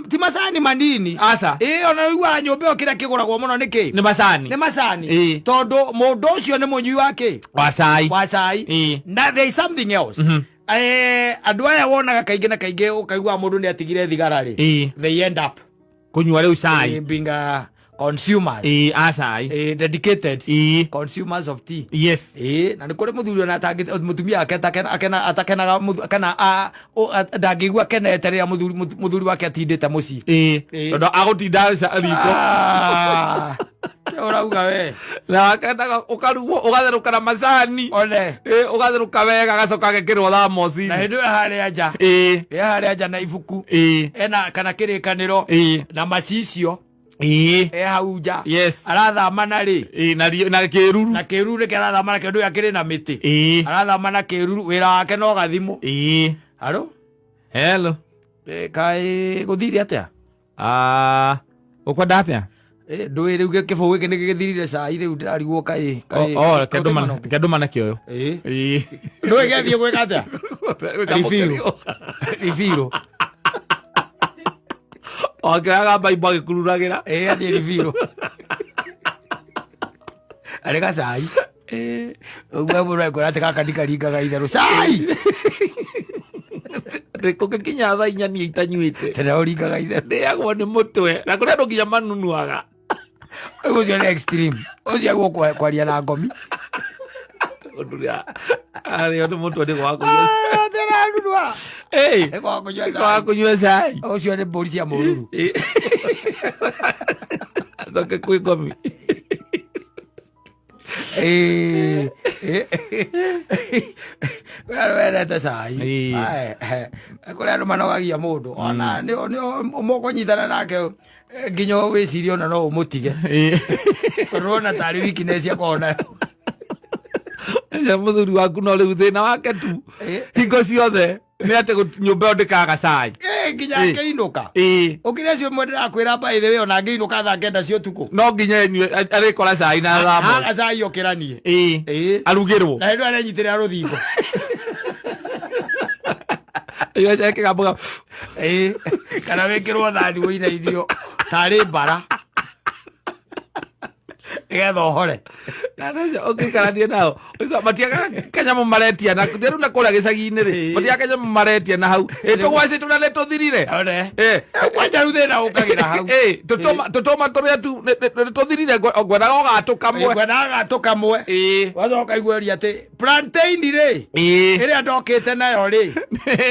[SPEAKER 2] ti macani manini.
[SPEAKER 3] Aca.
[SPEAKER 2] Ĩ, ona ũiguaga nyũmba ĩyo kĩrĩa kĩgũragwo mũno nĩ kĩ?
[SPEAKER 3] Nĩ macani.
[SPEAKER 2] Nĩ macani. Tondũ mũndũ ũcio nĩ mũnyui wa kĩ?
[SPEAKER 3] Wa cai.
[SPEAKER 2] Wa cai. Na there is something else. Andũ aya wonaga kaingĩ na kaingĩ ũkaigua mũndũ nĩ atigire thigara rĩ. They end up
[SPEAKER 3] Kũnyua rĩu cai.
[SPEAKER 2] Being consumers.
[SPEAKER 3] Ĩ, a cai.
[SPEAKER 2] Dedicated consumers of tea.
[SPEAKER 3] Yes.
[SPEAKER 2] Ĩ, na nĩ kũrĩ mũthuri ona mũtumia wake atakenaga kana ndangĩigua akenete rĩrĩa mũthuri wake atindĩte mũciĩ.
[SPEAKER 3] Tondũ agũtinda riko.
[SPEAKER 2] Ah, ũrauga we.
[SPEAKER 3] Na akendaga ũkarugwo ũgatherũka na macani.
[SPEAKER 2] One.
[SPEAKER 3] Ũgatherũka wega agacoka agekĩrwo thamoci.
[SPEAKER 2] Na hĩndĩ ĩyo harĩa nja. Ĩ harĩa nja na ibuku. Ena kana kĩrĩkanĩro. Na macicio. E hau nja.
[SPEAKER 3] Yes.
[SPEAKER 2] Arathama na rĩ?
[SPEAKER 3] Na kĩruru.
[SPEAKER 2] Na kĩruru nĩkĩo arathama na kĩndũ gĩa kĩrĩ na mĩtĩ. Arathama na kĩruru wĩra wake no gathimũ. Halo?
[SPEAKER 3] Hello.
[SPEAKER 2] Kaĩ gũthire atĩa?
[SPEAKER 3] Ũkwenda atĩa?
[SPEAKER 2] Ndũĩ rĩu kĩbũgũ gĩkĩ nĩgĩgĩthirire cai rĩu ndĩrarigwo kaĩ
[SPEAKER 3] Reke ndũmane kĩoyo.
[SPEAKER 2] Ndũĩ gĩathiĩ gwĩka atĩa? Ribirũ. Ribirũ.
[SPEAKER 3] Wakĩoyaga baibũ agĩkururagĩra.
[SPEAKER 2] Athiĩ ribirũ. Arĩ gacai. Ũguo mũndũ ekwĩra atĩ gaka ndikaringaga itherũ. Cai!
[SPEAKER 3] Atĩ kũngĩkinya thaa 4 niĩ itanyuĩte.
[SPEAKER 2] Tene ũringaga itherũ.
[SPEAKER 3] Ndĩagwo nĩ mũtwe. Na kũrĩ andũ nginya manunuaga.
[SPEAKER 2] Rĩu ũcio nĩ extreme. Ũcio aguo kwaria na ngomi.
[SPEAKER 3] Ũndũ arĩo nĩ mũtwe nĩ gwa kũnyua.
[SPEAKER 2] Ndĩrarurwa.
[SPEAKER 3] Ĩĩ.
[SPEAKER 2] Nĩ gwa kũnyua
[SPEAKER 3] Nĩ gwa
[SPEAKER 2] cai.
[SPEAKER 3] kũnyua cai.
[SPEAKER 2] Ũcio nĩ mbũri cia mũruru.
[SPEAKER 3] Ĩĩ. Acoke kwĩ ngomi.
[SPEAKER 2] Ĩĩ. Kwĩ andũ mendete cai.
[SPEAKER 3] Ĩĩ.
[SPEAKER 2] Ae, kũrĩ andũ manogagia mũndũ ona nĩ mũkũnyitana nake nginya wĩcirie ona no ũmũtige.
[SPEAKER 3] Ĩĩ.
[SPEAKER 2] Tondũ wona tarĩ weakness akorwo nayo.
[SPEAKER 3] Ũcio mũthuri waku no rĩu thĩna wake tu
[SPEAKER 2] Ĩĩ.
[SPEAKER 3] hingo ciothe nĩ atĩ nyũmba ĩyo ndĩkaga cai.
[SPEAKER 2] Ĩĩ, nginya
[SPEAKER 3] Ĩĩ.
[SPEAKER 2] angĩinũka.
[SPEAKER 3] Ĩĩ.
[SPEAKER 2] Ũkĩrĩ acio mwe ndĩrakwĩra by the way ona angĩinũka thaa 9 cia ũtukũ.
[SPEAKER 3] No nginya enyue arĩkora cai na thamos.
[SPEAKER 2] Haga cai okĩranie.
[SPEAKER 3] Ĩĩ.
[SPEAKER 2] Ĩĩ.
[SPEAKER 3] Arugĩrwo.
[SPEAKER 2] Na hĩndĩ ĩyo arenyitĩrĩra rũthingo.
[SPEAKER 3] Ĩyo cai kĩgambo
[SPEAKER 2] Ĩĩ. Kana wĩkĩrwo thani wĩinainio tarĩ mbara. Nĩgetha ũhore.
[SPEAKER 3] Kana ũcio ũngĩikarania nao ũigua matiagaga kanyamũ maretia na rĩu na kũrĩa gĩcagi-inĩ rĩ matiagaga kanyamũ maretia na hau ĩ tũgwacĩ tũrĩa nĩ tũthirire.
[SPEAKER 2] One.
[SPEAKER 3] Ĩ.
[SPEAKER 2] Kwanja rĩu thĩna ũkagĩra hau.
[SPEAKER 3] Ĩ, tũtũma tũrĩa tu nĩ tũthirire ngwendaga ũgatũ kamwe.
[SPEAKER 2] Ngwendaga gatũ kamwe.
[SPEAKER 3] Ĩ.
[SPEAKER 2] Wacoka ũkaiguaria atĩ plantain rĩ
[SPEAKER 3] Ĩ.
[SPEAKER 2] ĩrĩa ndokĩte nayo rĩ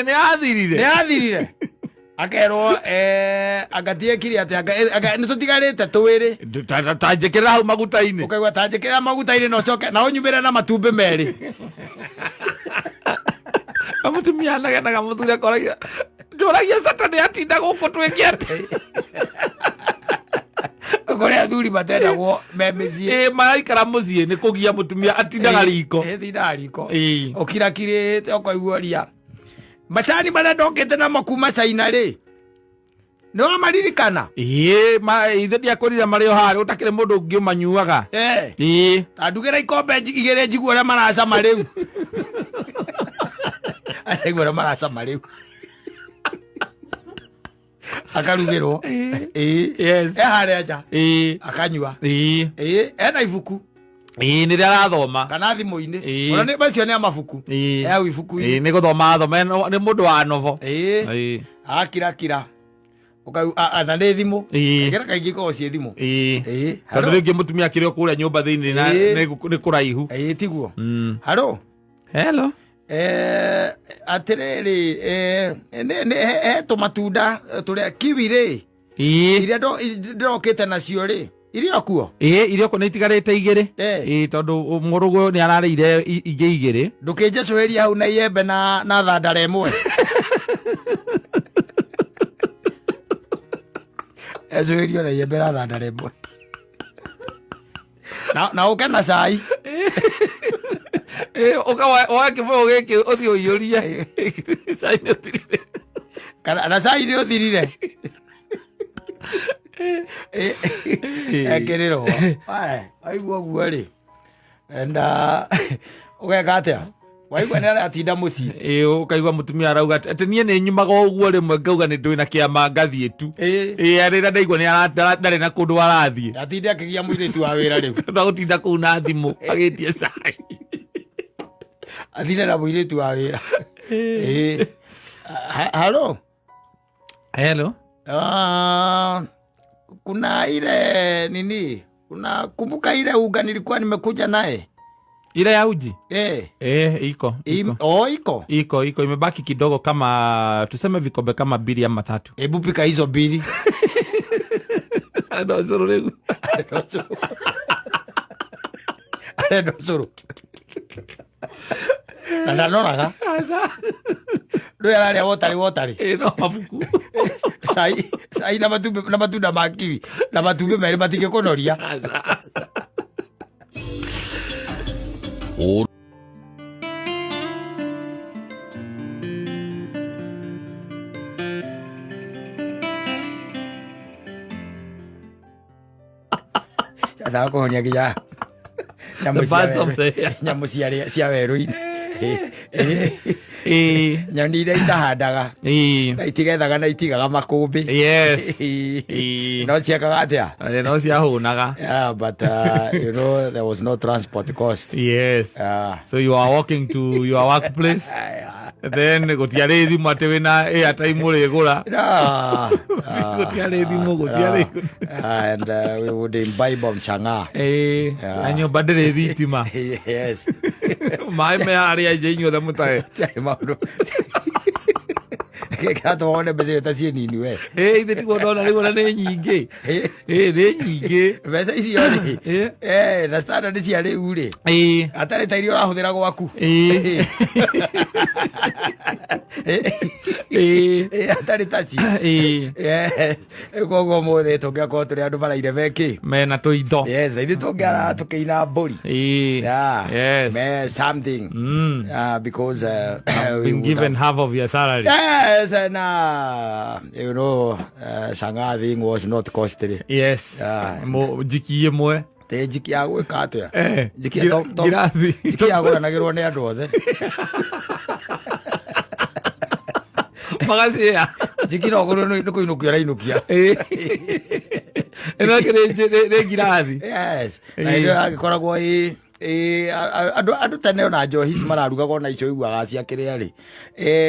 [SPEAKER 3] Nĩ yathirire.
[SPEAKER 2] nĩ yathirire. Akerwo anga tiekire atĩ anga nĩ tũtigarĩte twĩrĩ.
[SPEAKER 3] Ta njĩkĩrĩra hau maguta-inĩ.
[SPEAKER 2] Ũkaigua ta njĩkĩrĩra maguta-inĩ na ũcoke na ũnyumĩre na matumbĩ merĩ.
[SPEAKER 3] Na mũtumia anagenaga mũthuri akoragia njũragia Saturday atinda gũkũ twĩke atĩ.
[SPEAKER 2] Kũrĩ athuri matendagwo me mĩciĩ.
[SPEAKER 3] Ĩ maraikara mũciĩ nĩ kũgia mũtumia atindaga riko.
[SPEAKER 2] Ĩ, tindaga riko.
[SPEAKER 3] Ĩ.
[SPEAKER 2] Ũkirakirĩte ũkaigua ria. Macani marĩa ndokĩte namo kuma China rĩ nĩ wamaririkana?
[SPEAKER 3] Ĩ, ithe ndiakwĩrire marĩ o harĩa ũtakĩrĩ mũndũ ũngĩ ũmanyuaga.
[SPEAKER 2] Eh.
[SPEAKER 3] Ĩ.
[SPEAKER 2] Ta ndugĩra ikombe igĩrĩ njigue ũrĩa maracama rĩu. Araigua ũrĩa maracama rĩu. Akarugĩrwo. Ĩ.
[SPEAKER 3] Yes.
[SPEAKER 2] E harĩa nja.
[SPEAKER 3] Ĩ.
[SPEAKER 2] Akanyua.
[SPEAKER 3] Ĩ.
[SPEAKER 2] Ĩ, ena ibuku.
[SPEAKER 3] Ĩ, nĩ rĩrĩa arathoma.
[SPEAKER 2] Kana thimũ-inĩ.
[SPEAKER 3] Ĩ.
[SPEAKER 2] Ona nĩ macio nĩ a mabuku.
[SPEAKER 3] Ĩ.
[SPEAKER 2] E hau ibuku-inĩ.
[SPEAKER 3] Ĩ, nĩ gũthoma athoma nĩ mũndũ wa novo.
[SPEAKER 2] Ĩ.
[SPEAKER 3] Ĩ.
[SPEAKER 2] Akirakira. Ũkau na nĩ thimũ.
[SPEAKER 3] Ĩ.
[SPEAKER 2] Kaingĩ na kaingĩ ikoragwo ciĩ thimũ.
[SPEAKER 3] Ĩ.
[SPEAKER 2] Ĩ.
[SPEAKER 3] Tondũ rĩngĩ mũtumia akĩrĩ o kũrĩa nyũmba thĩinĩ na
[SPEAKER 2] Ĩ.
[SPEAKER 3] nĩ kũraihu.
[SPEAKER 2] Ĩ, tiguo. Haro.
[SPEAKER 3] Hello.
[SPEAKER 2] Atĩrĩrĩ, he tũmatunda tũrĩa kiwi rĩ.
[SPEAKER 3] Ĩ.
[SPEAKER 2] Iria ndĩrokĩte nacio rĩ. Iria kuo?
[SPEAKER 3] Ĩ, iria kuo nĩ itigarĩte igĩrĩ.
[SPEAKER 2] Ĩ.
[SPEAKER 3] Ĩ, tondũ mũrũgũ nĩ ararĩire ingĩ igĩrĩ.
[SPEAKER 2] Ndũkĩnjecũhĩria hau na iembe na thandara ĩmwe. Ecũhĩrio na iembe na thandara ĩmwe. Na ũke na cai.
[SPEAKER 3] Ĩ, ũka woe kĩbũyũ gĩkĩ ũthiĩ ũiyũrie. Cai nĩ ũthirire.
[SPEAKER 2] Kana na cai nĩ ũthirire. Ekĩrĩrwo. Waigua ũguo rĩ. And ũgeka atĩa? Waigua nĩ aratinda mũciĩ.
[SPEAKER 3] Ĩ, ũkaigua mũtumia arauga atĩ niĩ nĩ nyumaga ũguo rĩmwe ngauga nĩ ndwĩ na kĩama ngathiĩ tu.
[SPEAKER 2] Ĩ.
[SPEAKER 3] Ĩ, rĩrĩa ndaigua nĩ ndarĩ na kũndũ arathiĩ.
[SPEAKER 2] Atinde akĩgia mũirĩtu wa wĩra rĩu.
[SPEAKER 3] Tondũ agũtinda kũu na thimũ agĩtie cai.
[SPEAKER 2] Athire na mũirĩtu wa wĩra. Ĩ. Halo.
[SPEAKER 3] Hello.
[SPEAKER 2] Kuna ile nini? Unakumbuka ile unga nilikuwa nimekuja naye?
[SPEAKER 3] Ile ya uji? Iko, iko.
[SPEAKER 2] Oh, iko.
[SPEAKER 3] Iko, iko. Imebaki kidogo kama tuseme vikombe kama 2 ama 3.
[SPEAKER 2] Hebu pika hizo 2.
[SPEAKER 3] Ndo zuru rĩu.
[SPEAKER 2] Ndo zuru. Na ndanoraga. Ndũĩ ararĩa wotarĩ wotarĩ.
[SPEAKER 3] Ĩ, no mabuku.
[SPEAKER 2] Cai, cai na matumbĩ, na matunda ma kiwi, na matumbĩ merĩ matingĩkũnoria. Ndawa kũhonia nginya nyamũ
[SPEAKER 3] The
[SPEAKER 2] cia
[SPEAKER 3] birds of
[SPEAKER 2] werũ-
[SPEAKER 3] the air.
[SPEAKER 2] nyamũ cia werũ-inĩ.
[SPEAKER 3] Ĩ.
[SPEAKER 2] Nyoni iria itahandaga.
[SPEAKER 3] Ĩ.
[SPEAKER 2] Na itigethaga na itigaga makũmbĩ.
[SPEAKER 3] Yes.
[SPEAKER 2] Ĩ.
[SPEAKER 3] Ĩ.
[SPEAKER 2] No ciekaga atĩa?
[SPEAKER 3] Ĩ, no ciahũnaga.
[SPEAKER 2] Yeah, but you know, there was no transport cost.
[SPEAKER 3] Yes. So you are walking to your workplace. Then gũtiarĩ thimũ atĩ wĩna airtime ũrĩgũra.
[SPEAKER 2] No.
[SPEAKER 3] Gũtiarĩ thimũ, gũtiarĩ.
[SPEAKER 2] And we would imbibe on chang'aa.
[SPEAKER 3] Ĩ, na nyũmba ndĩrĩ thitima.
[SPEAKER 2] Yes.
[SPEAKER 3] Maĩ me harĩa nja inyuothe mũtahe.
[SPEAKER 2] Tiarĩ maũndũ kĩratũma wone mbeca icio ta ciĩ nini we.
[SPEAKER 3] Ĩ, ithe tiguo ndona rĩu ona nĩ nyingĩ.
[SPEAKER 2] Ĩ.
[SPEAKER 3] Ĩ, nĩ nyingĩ.
[SPEAKER 2] Mbeca icio rĩ,
[SPEAKER 3] Ĩ.
[SPEAKER 2] na standard cia rĩu rĩ,
[SPEAKER 3] Ĩ.
[SPEAKER 2] atarĩ ta iria ũrahũthĩra gwaku.
[SPEAKER 3] Ĩ. Ĩ.
[SPEAKER 2] Atarĩ taci.
[SPEAKER 3] Ĩ.
[SPEAKER 2] Koguo mũthĩ tũngĩakorwo tũrĩ andũ maraire mekĩ
[SPEAKER 3] Mena tũindo.
[SPEAKER 2] Yes, na ithuĩ tũngĩara tũkĩina mbũri.
[SPEAKER 3] Ĩ.
[SPEAKER 2] Yeah.
[SPEAKER 3] Yes.
[SPEAKER 2] Me something. Because we
[SPEAKER 3] Been
[SPEAKER 2] would
[SPEAKER 3] given
[SPEAKER 2] have.
[SPEAKER 3] half of your salary.
[SPEAKER 2] Yes, and Shanghai thing was not costly.
[SPEAKER 3] Yes.
[SPEAKER 2] Yeah.
[SPEAKER 3] Njiki ĩmwe.
[SPEAKER 2] Te njiki ya gwĩka atĩa?
[SPEAKER 3] Eh,
[SPEAKER 2] Njiki ya
[SPEAKER 3] ngirathi.
[SPEAKER 2] Njiki ya gũranagĩrwo nĩ andũ othe.
[SPEAKER 3] Magacia.
[SPEAKER 2] Njiki no gũrwo nĩ kũinũkia ũrainũkia.
[SPEAKER 3] Ĩno ĩkĩrĩ nĩ ngirathi.
[SPEAKER 2] Yes. Na ĩyo yagĩkoragwo ĩ andũ tene ona njohi ici mararugaga ona icio iguaga cia kĩrĩa rĩ,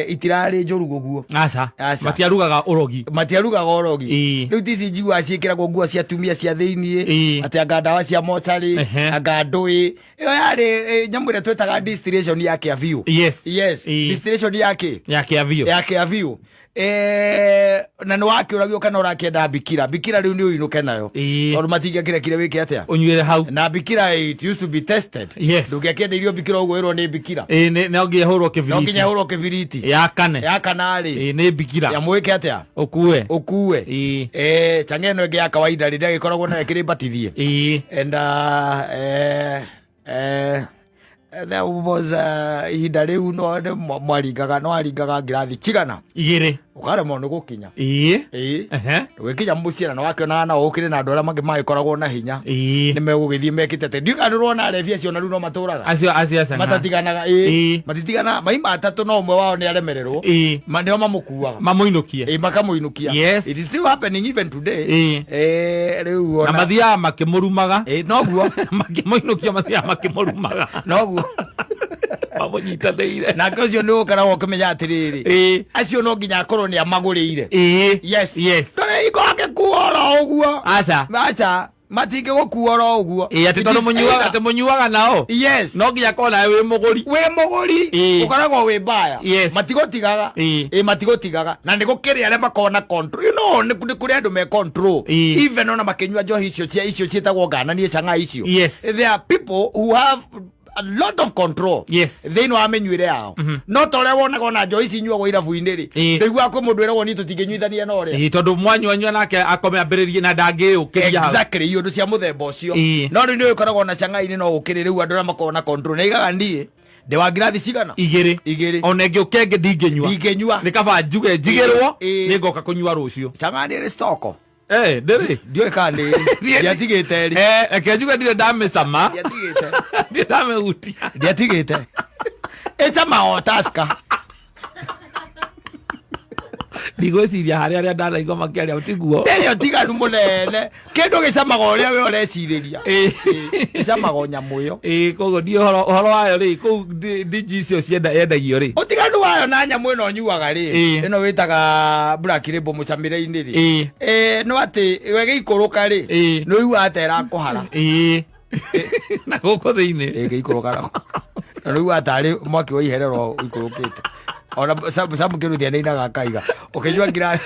[SPEAKER 2] itirarĩ njũru ũguo.
[SPEAKER 3] Aca.
[SPEAKER 2] Aca.
[SPEAKER 3] Matiarugaga ũrogi.
[SPEAKER 2] Matiarugaga ũrogi.
[SPEAKER 3] Ĩĩ.
[SPEAKER 2] Rĩu ti ici njiguaga ciĩkĩragwo nguo cia atumia cia thĩiniĩ,
[SPEAKER 3] Ĩĩ.
[SPEAKER 2] atĩ anga ndawa cia mocarĩ,
[SPEAKER 3] Ehe.
[SPEAKER 2] anga ndũĩ. Ĩyo yarĩ nyamũ ĩrĩa twĩtaga distillation ya kĩa biũ.
[SPEAKER 3] Yes.
[SPEAKER 2] Yes.
[SPEAKER 3] Ĩĩ.
[SPEAKER 2] Distillation ya kĩ?
[SPEAKER 3] Ya kĩa biũ.
[SPEAKER 2] Ya kĩa biũ. Na nĩ wakĩũragio kana ũrakĩenda bikira. Bikira rĩu nĩ ũinũke nayo.
[SPEAKER 3] Ĩĩ.
[SPEAKER 2] Tondũ matingĩakĩrekire wĩke atĩa?
[SPEAKER 3] Ũnyuĩre hau.
[SPEAKER 2] Na bikira it used to be tested.
[SPEAKER 3] Yes.
[SPEAKER 2] Ndũngĩakĩendeirio bikira ũguo ĩrwo nĩ bikira.
[SPEAKER 3] Ĩ, no nginya ĩhũrwo
[SPEAKER 2] No
[SPEAKER 3] kĩbiriti.
[SPEAKER 2] nginya ĩhũrwo kĩbiriti.
[SPEAKER 3] Ya kane.
[SPEAKER 2] Ya kana rĩ.
[SPEAKER 3] Ĩ, nĩ bikira.
[SPEAKER 2] Ya mwĩke atĩa?
[SPEAKER 3] Ũkue.
[SPEAKER 2] Ũkue.
[SPEAKER 3] Ĩ.
[SPEAKER 2] Chang'aa ĩno ĩngĩ ya kawaida rĩ, ndĩagĩkoragwo nayo ĩkĩrĩ mbatithie.
[SPEAKER 3] Ĩ.
[SPEAKER 2] And there was ihinda rĩu no nĩ mwaringaga, no aringaga ngirathi cigana.
[SPEAKER 3] Igĩrĩ.
[SPEAKER 2] Ũkaremwo nĩ gũkinya.
[SPEAKER 3] Ĩ.
[SPEAKER 2] Ĩ.
[SPEAKER 3] Ehe.
[SPEAKER 2] Ũgĩkinya mũciĩ na nĩwakĩonaga no ũkĩrĩ na andũ arĩa mangĩ magĩkoragwo na hinya.
[SPEAKER 3] Ĩ.
[SPEAKER 2] Nĩ megũgĩthiĩ mekĩte atĩ. Ndiũĩ kana nĩũrona arebi acio na rĩu no matũraga.
[SPEAKER 3] Acio acio acio.
[SPEAKER 2] Matatiganaga. Ĩ.
[SPEAKER 3] Ĩ.
[SPEAKER 2] Matitiganaga. Maima atatũ no ũmwe wao nĩ aremererwo.
[SPEAKER 3] Ĩ.
[SPEAKER 2] Ma nĩo mamũkuaga.
[SPEAKER 3] Mamũinũkie.
[SPEAKER 2] Ĩ, makamũinũkia.
[SPEAKER 3] Yes.
[SPEAKER 2] It is still happening even today.
[SPEAKER 3] Ĩ.
[SPEAKER 2] Rĩu
[SPEAKER 3] Na
[SPEAKER 2] ona.
[SPEAKER 3] mathiaga makĩmũrumaga.
[SPEAKER 2] Ĩ, noguo.
[SPEAKER 3] Makĩmũinũkia mathiaga makĩmũrumaga.
[SPEAKER 2] Noguo.
[SPEAKER 3] Mamũnyitanĩire.
[SPEAKER 2] Nake ũcio nĩ ũkoragwo ũkĩmenya atĩrĩrĩ.
[SPEAKER 3] Ĩ.
[SPEAKER 2] Acio no nginya akorwo nĩ amagũrĩire.
[SPEAKER 3] Ĩ.
[SPEAKER 2] Yes.
[SPEAKER 3] Yes.
[SPEAKER 2] Ndũrĩ hingo angĩkua oro ũguo.
[SPEAKER 3] Aca.
[SPEAKER 2] Aca. Matingĩgũkua oro ũguo.
[SPEAKER 3] Ĩ, atĩ
[SPEAKER 2] It
[SPEAKER 3] tondũ
[SPEAKER 2] is
[SPEAKER 3] mũnyuaga
[SPEAKER 2] either-
[SPEAKER 3] atĩ mũnyuaga nao.
[SPEAKER 2] Yes.
[SPEAKER 3] No nginya korwo nawe wĩ mũgũri.
[SPEAKER 2] Wĩ mũgũri.
[SPEAKER 3] Ĩ.
[SPEAKER 2] Ũkoragwo wĩ mbaya.
[SPEAKER 3] Yes.
[SPEAKER 2] Matigũtigaga.
[SPEAKER 3] Ĩ.
[SPEAKER 2] Ĩ, matigũtigaga. Na nĩ gũkĩrĩ arĩa makoragwo na control. You know, nĩ kũrĩ andũ me control.
[SPEAKER 3] Ĩ.
[SPEAKER 2] Even ona makĩnyua njohi icio cia icio ciĩtagwo ngananie cang'a icio.
[SPEAKER 3] Yes.
[SPEAKER 2] There are people who have a lot of control.
[SPEAKER 3] Yes.
[SPEAKER 2] Thĩinĩ wa mĩnyuĩre yao. No ta ũrĩa wonaga ona njohi ici inyuagwo irabu-inĩ rĩ.
[SPEAKER 3] Ĩ.
[SPEAKER 2] Ndũiguaga kwĩ mũndũ wĩragwo niĩ tũtingĩnyuithania na ũrĩa.
[SPEAKER 3] Ĩ, tondũ mwanyuanyua nake akome ambĩrĩrie na ndangĩũkĩria hau.
[SPEAKER 2] Exactly, iũndũ cia mũthemba ũcio.
[SPEAKER 3] Ĩ.
[SPEAKER 2] No rĩu nĩ ũkoragwo na cang'ai-inĩ no gũkĩrĩ rĩu andũ arĩa makoragwo na control. Na igaga niĩ ndĩ wa ngirathi cigana?
[SPEAKER 3] Igĩrĩ.
[SPEAKER 2] Igĩrĩ.
[SPEAKER 3] Ona ĩngĩũka ĩngĩ ndingĩnyua.
[SPEAKER 2] Ndingĩnyua.
[SPEAKER 3] Nĩ kaba njuge njigĩrwo
[SPEAKER 2] Ĩ.
[SPEAKER 3] nĩ ngoka kũnyua rũciũ.
[SPEAKER 2] Cang'ai nĩ ĩrĩ stoko.
[SPEAKER 3] Ndĩrĩ.
[SPEAKER 2] Ndiũĩ kana nĩ ĩrĩ. Ndiatigĩte ĩrĩ.
[SPEAKER 3] Reke njuge ndirĩ ndamĩcama.
[SPEAKER 2] Ndiatigĩte.
[SPEAKER 3] Ndirĩ ndamĩhutia.
[SPEAKER 2] Ndiatigĩte. Ĩcama o Tusker.
[SPEAKER 3] Ndigwĩciria harĩ arĩa ndanaigua makĩaria tiguo.
[SPEAKER 2] Ndĩrĩ ũtiganu mũnene. Kĩndũ gĩcamaga ũrĩa we ũrecirĩria.
[SPEAKER 3] Ĩ.
[SPEAKER 2] Gĩcamaga o nyamũ ĩyo.
[SPEAKER 3] Ĩ, koguo ndiĩ ũhoro wayo rĩ, kũu ndinji icio yendagio rĩ.
[SPEAKER 2] Ũtiganu wayo na nyamũ ĩno ũnyuaga rĩ,
[SPEAKER 3] Ĩ.
[SPEAKER 2] ĩno wĩtaga Black Label mũcamĩre-inĩ rĩ.
[SPEAKER 3] Ĩ.
[SPEAKER 2] No atĩ we gĩikũrũka rĩ,
[SPEAKER 3] Ĩ.
[SPEAKER 2] nĩ ũiguaga ta ĩrakũhara.
[SPEAKER 3] Ĩ. Na gũkũ thĩinĩ.
[SPEAKER 2] Ĩ, gĩikũrũka na na nĩ ũiguaga tarĩ mwaki wa iherero ũikũrũkĩte. Ona Sam Kĩruthia nĩ ainaga akaiga, ũkĩnyua ngirathi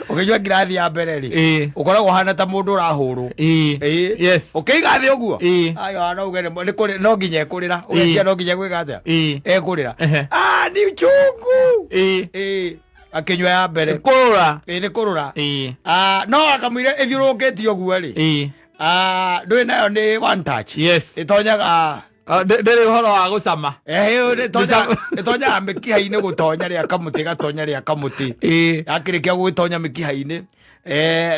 [SPEAKER 2] ũkĩnyua ngirathi ya mbere rĩ,
[SPEAKER 3] Ĩ.
[SPEAKER 2] ũkoragwo ũhana ta mũndũ ũrahũrwo.
[SPEAKER 3] Ĩ.
[SPEAKER 2] Ĩ.
[SPEAKER 3] Yes.
[SPEAKER 2] Ũkĩiga thĩ ũguo?
[SPEAKER 3] Ĩ.
[SPEAKER 2] Ayo, no uge nĩ kũrĩ-, no nginya ekũrĩra. Ũgeciria no nginya gwĩka atĩa?
[SPEAKER 3] Ĩ.
[SPEAKER 2] Ekũrĩra.
[SPEAKER 3] Ehe.
[SPEAKER 2] Ah, ni uchungu.
[SPEAKER 3] Ĩ.
[SPEAKER 2] Ĩ. Akĩnyua ya mbere.
[SPEAKER 3] Kũrũra.
[SPEAKER 2] Ĩ, nĩ kũrũra.
[SPEAKER 3] Ĩ.
[SPEAKER 2] Ah, no akamwĩra ĩthiũrũrũkĩte ũguo rĩ.
[SPEAKER 3] Ĩ.
[SPEAKER 2] Ah, ndũĩ nayo nĩ one touch.
[SPEAKER 3] Yes.
[SPEAKER 2] Ĩtonyaga.
[SPEAKER 3] Ndĩrĩ ũhoro wa gũcama.
[SPEAKER 2] Ĩtonyaga mĩkiha-inĩ gũtonya rĩa kamũtĩ, gatonya rĩa kamũtĩ.
[SPEAKER 3] Ĩ.
[SPEAKER 2] Yakĩrĩkia gũgĩtonya mĩkiha-inĩ,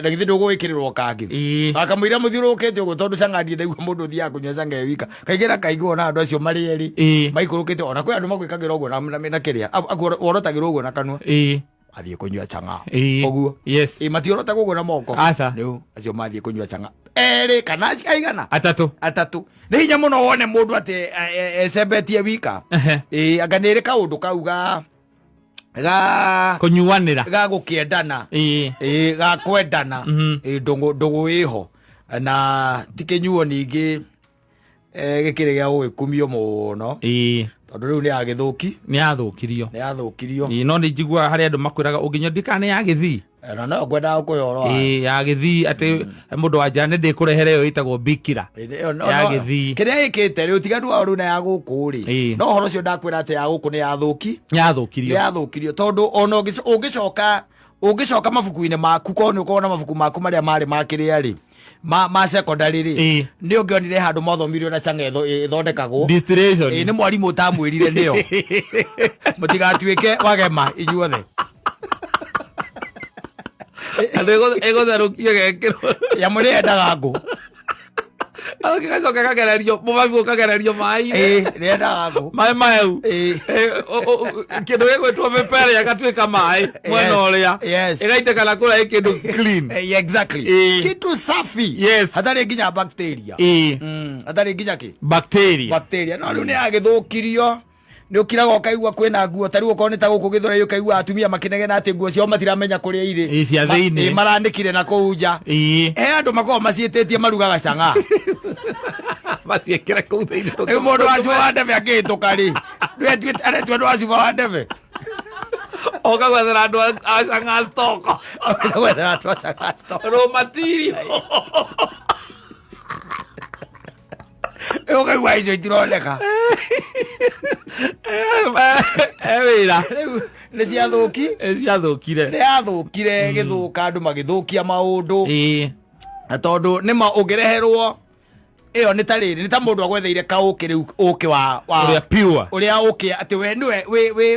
[SPEAKER 2] na githĩ ndũgũgĩkĩrĩrwo kangĩ.
[SPEAKER 3] Ĩ.
[SPEAKER 2] Akamũira mũthiũrũrũkĩte ũguo tondũ cang'a ndiĩ ndaigua mũndũ ũthiaga kũnyua cang'a e wika. Kaingĩ na kaingĩ wona andũ acio marĩ erĩ.
[SPEAKER 3] Ĩ.
[SPEAKER 2] Maikũrũkĩte ona kwĩ andũ magwĩkagĩra ũguo na kĩrĩa. Worotagĩrwo ũguo na kanua.
[SPEAKER 3] Ĩ.
[SPEAKER 2] Athiĩ kũnyua cang'a.
[SPEAKER 3] Ĩ.
[SPEAKER 2] Ũguo.
[SPEAKER 3] Yes.
[SPEAKER 2] Ĩ, matiorotaga ũguo na moko.
[SPEAKER 3] Aca.
[SPEAKER 2] Rĩu acio mathiĩ kũnyua cang'a. Erĩ kana aigana?
[SPEAKER 3] Atatũ.
[SPEAKER 2] Atatũ. Nĩ hinya mũno wone mũndũ atĩ ecembetie wika.
[SPEAKER 3] Ehe.
[SPEAKER 2] Ĩ, anga nĩ ĩrĩ kaũndũ kau ga ga
[SPEAKER 3] Kũnyuanĩra.
[SPEAKER 2] ga gũkĩendana.
[SPEAKER 3] Ĩ.
[SPEAKER 2] Ĩ, ga kwendana. Ĩ, ndũgũ ĩho. Na ti kĩnyuo ningĩ. Gĩkĩrĩ gĩa gũgĩkumio mũno.
[SPEAKER 3] Ĩĩ.
[SPEAKER 2] Tondũ rĩu nĩ yagĩthũki.
[SPEAKER 3] Nĩ yathũkirio.
[SPEAKER 2] Nĩ yathũkirio.
[SPEAKER 3] Ĩĩ, no nĩ njiguaga harĩ andũ makwĩraga ũngĩnyua ndikana nĩ ya gĩthii.
[SPEAKER 2] Na no ngwendaga gũkũhe ũhoro wayo.
[SPEAKER 3] Ĩĩ, ya gĩthii atĩ mũndũ wa nja nĩ ndĩkũrehere ĩyo ĩtagwo bikira.
[SPEAKER 2] Ĩyo
[SPEAKER 3] Ya
[SPEAKER 2] no-
[SPEAKER 3] gĩthii.
[SPEAKER 2] Kĩrĩa ĩkĩte rĩ, ũtiganu wao rĩu na ya gũkũ rĩ,
[SPEAKER 3] Ĩĩ.
[SPEAKER 2] no ũhoro ũcio ndakwĩra atĩ ya gũkũ nĩ yathũki.
[SPEAKER 3] Yathũkirio.
[SPEAKER 2] Nĩ yathũkirio tondũ ona ũngĩcoka mabuku-inĩ maku, korwo nĩ ũkorwo na mabuku maku marĩa marĩ ma kĩrĩa rĩ, ma secondary rĩ,
[SPEAKER 3] Ĩĩ.
[SPEAKER 2] nĩ ũngĩonire handũ mwathomirio na chang'aa ĩthondekagwo.
[SPEAKER 3] Distillation.
[SPEAKER 2] Ĩĩ, nĩ mwarimũ ũtamwĩrire nĩyo. Mũtigatuĩke wagema inyuothe.
[SPEAKER 3] Andũ ĩgũtherũkio ĩgekĩrwo.
[SPEAKER 2] Nyamũ nĩ yendaga ngũ.
[SPEAKER 3] Gacoka kagererio, mũbabu ũkagererio maĩ-inĩ.
[SPEAKER 2] Ĩĩ, nĩ yendaga ngũ.
[SPEAKER 3] Maĩ mahehu.
[SPEAKER 2] Ĩĩ.
[SPEAKER 3] Kĩndũ gĩgwĩtwo mĩbere gĩgatuĩka maĩ mwena ũrĩa.
[SPEAKER 2] Yes.
[SPEAKER 3] Ĩgaitĩka na kũrĩa ĩ kĩndũ clean.
[SPEAKER 2] Exactly.
[SPEAKER 3] Ĩĩ.
[SPEAKER 2] Kitu safi.
[SPEAKER 3] Yes.
[SPEAKER 2] Hatarĩ nginya bacteria.
[SPEAKER 3] Ĩĩ.
[SPEAKER 2] Hatarĩ nginya kĩ?
[SPEAKER 3] Bacteria.
[SPEAKER 2] Bacteria. No rĩu nĩ yagĩthũkirio. Nĩ ũkiraga ũkaigua kwĩna nguo ta rĩu okorwo nĩ ta gũkũ Gĩthũrai ũkaigua atumia makĩnegena atĩ nguo ciao matiramenya kũrĩa irĩ.
[SPEAKER 3] Ĩĩ, cia thĩinĩ.
[SPEAKER 2] Ĩĩ, maranĩkire na kũu nja.
[SPEAKER 3] Ĩĩ.
[SPEAKER 2] He andũ makoragwo maciĩtĩtie marugaga cang'aa.
[SPEAKER 3] Maciĩkĩre kũu thĩinĩ.
[SPEAKER 2] Rĩu mũndũ wa cuba wa ndebe akĩhĩtũka rĩ, aretua andũ a cuba wa ndebe.
[SPEAKER 3] Oka gwethera andũ a cang'aa stock.
[SPEAKER 2] Oka gwethera andũ a cang'aa stock.
[SPEAKER 3] Raw material.
[SPEAKER 2] Rĩu ũkaigua icio itironeka.
[SPEAKER 3] Wĩra.
[SPEAKER 2] Rĩu nĩ ciathũki.
[SPEAKER 3] Nĩ ciathũkire.
[SPEAKER 2] Nĩ yathũkire, gĩthũka andũ magĩthũkia maũndũ.
[SPEAKER 3] Ĩĩ.
[SPEAKER 2] Na tondũ nĩ ma ũngĩreherwo ĩyo nĩ ta rĩrĩ, nĩ ta mũndũ agwetheire kaũkĩ rĩu, ũkĩ wa
[SPEAKER 3] Ũrĩa pure.
[SPEAKER 2] Ũrĩa ũkĩ atĩ we nĩwe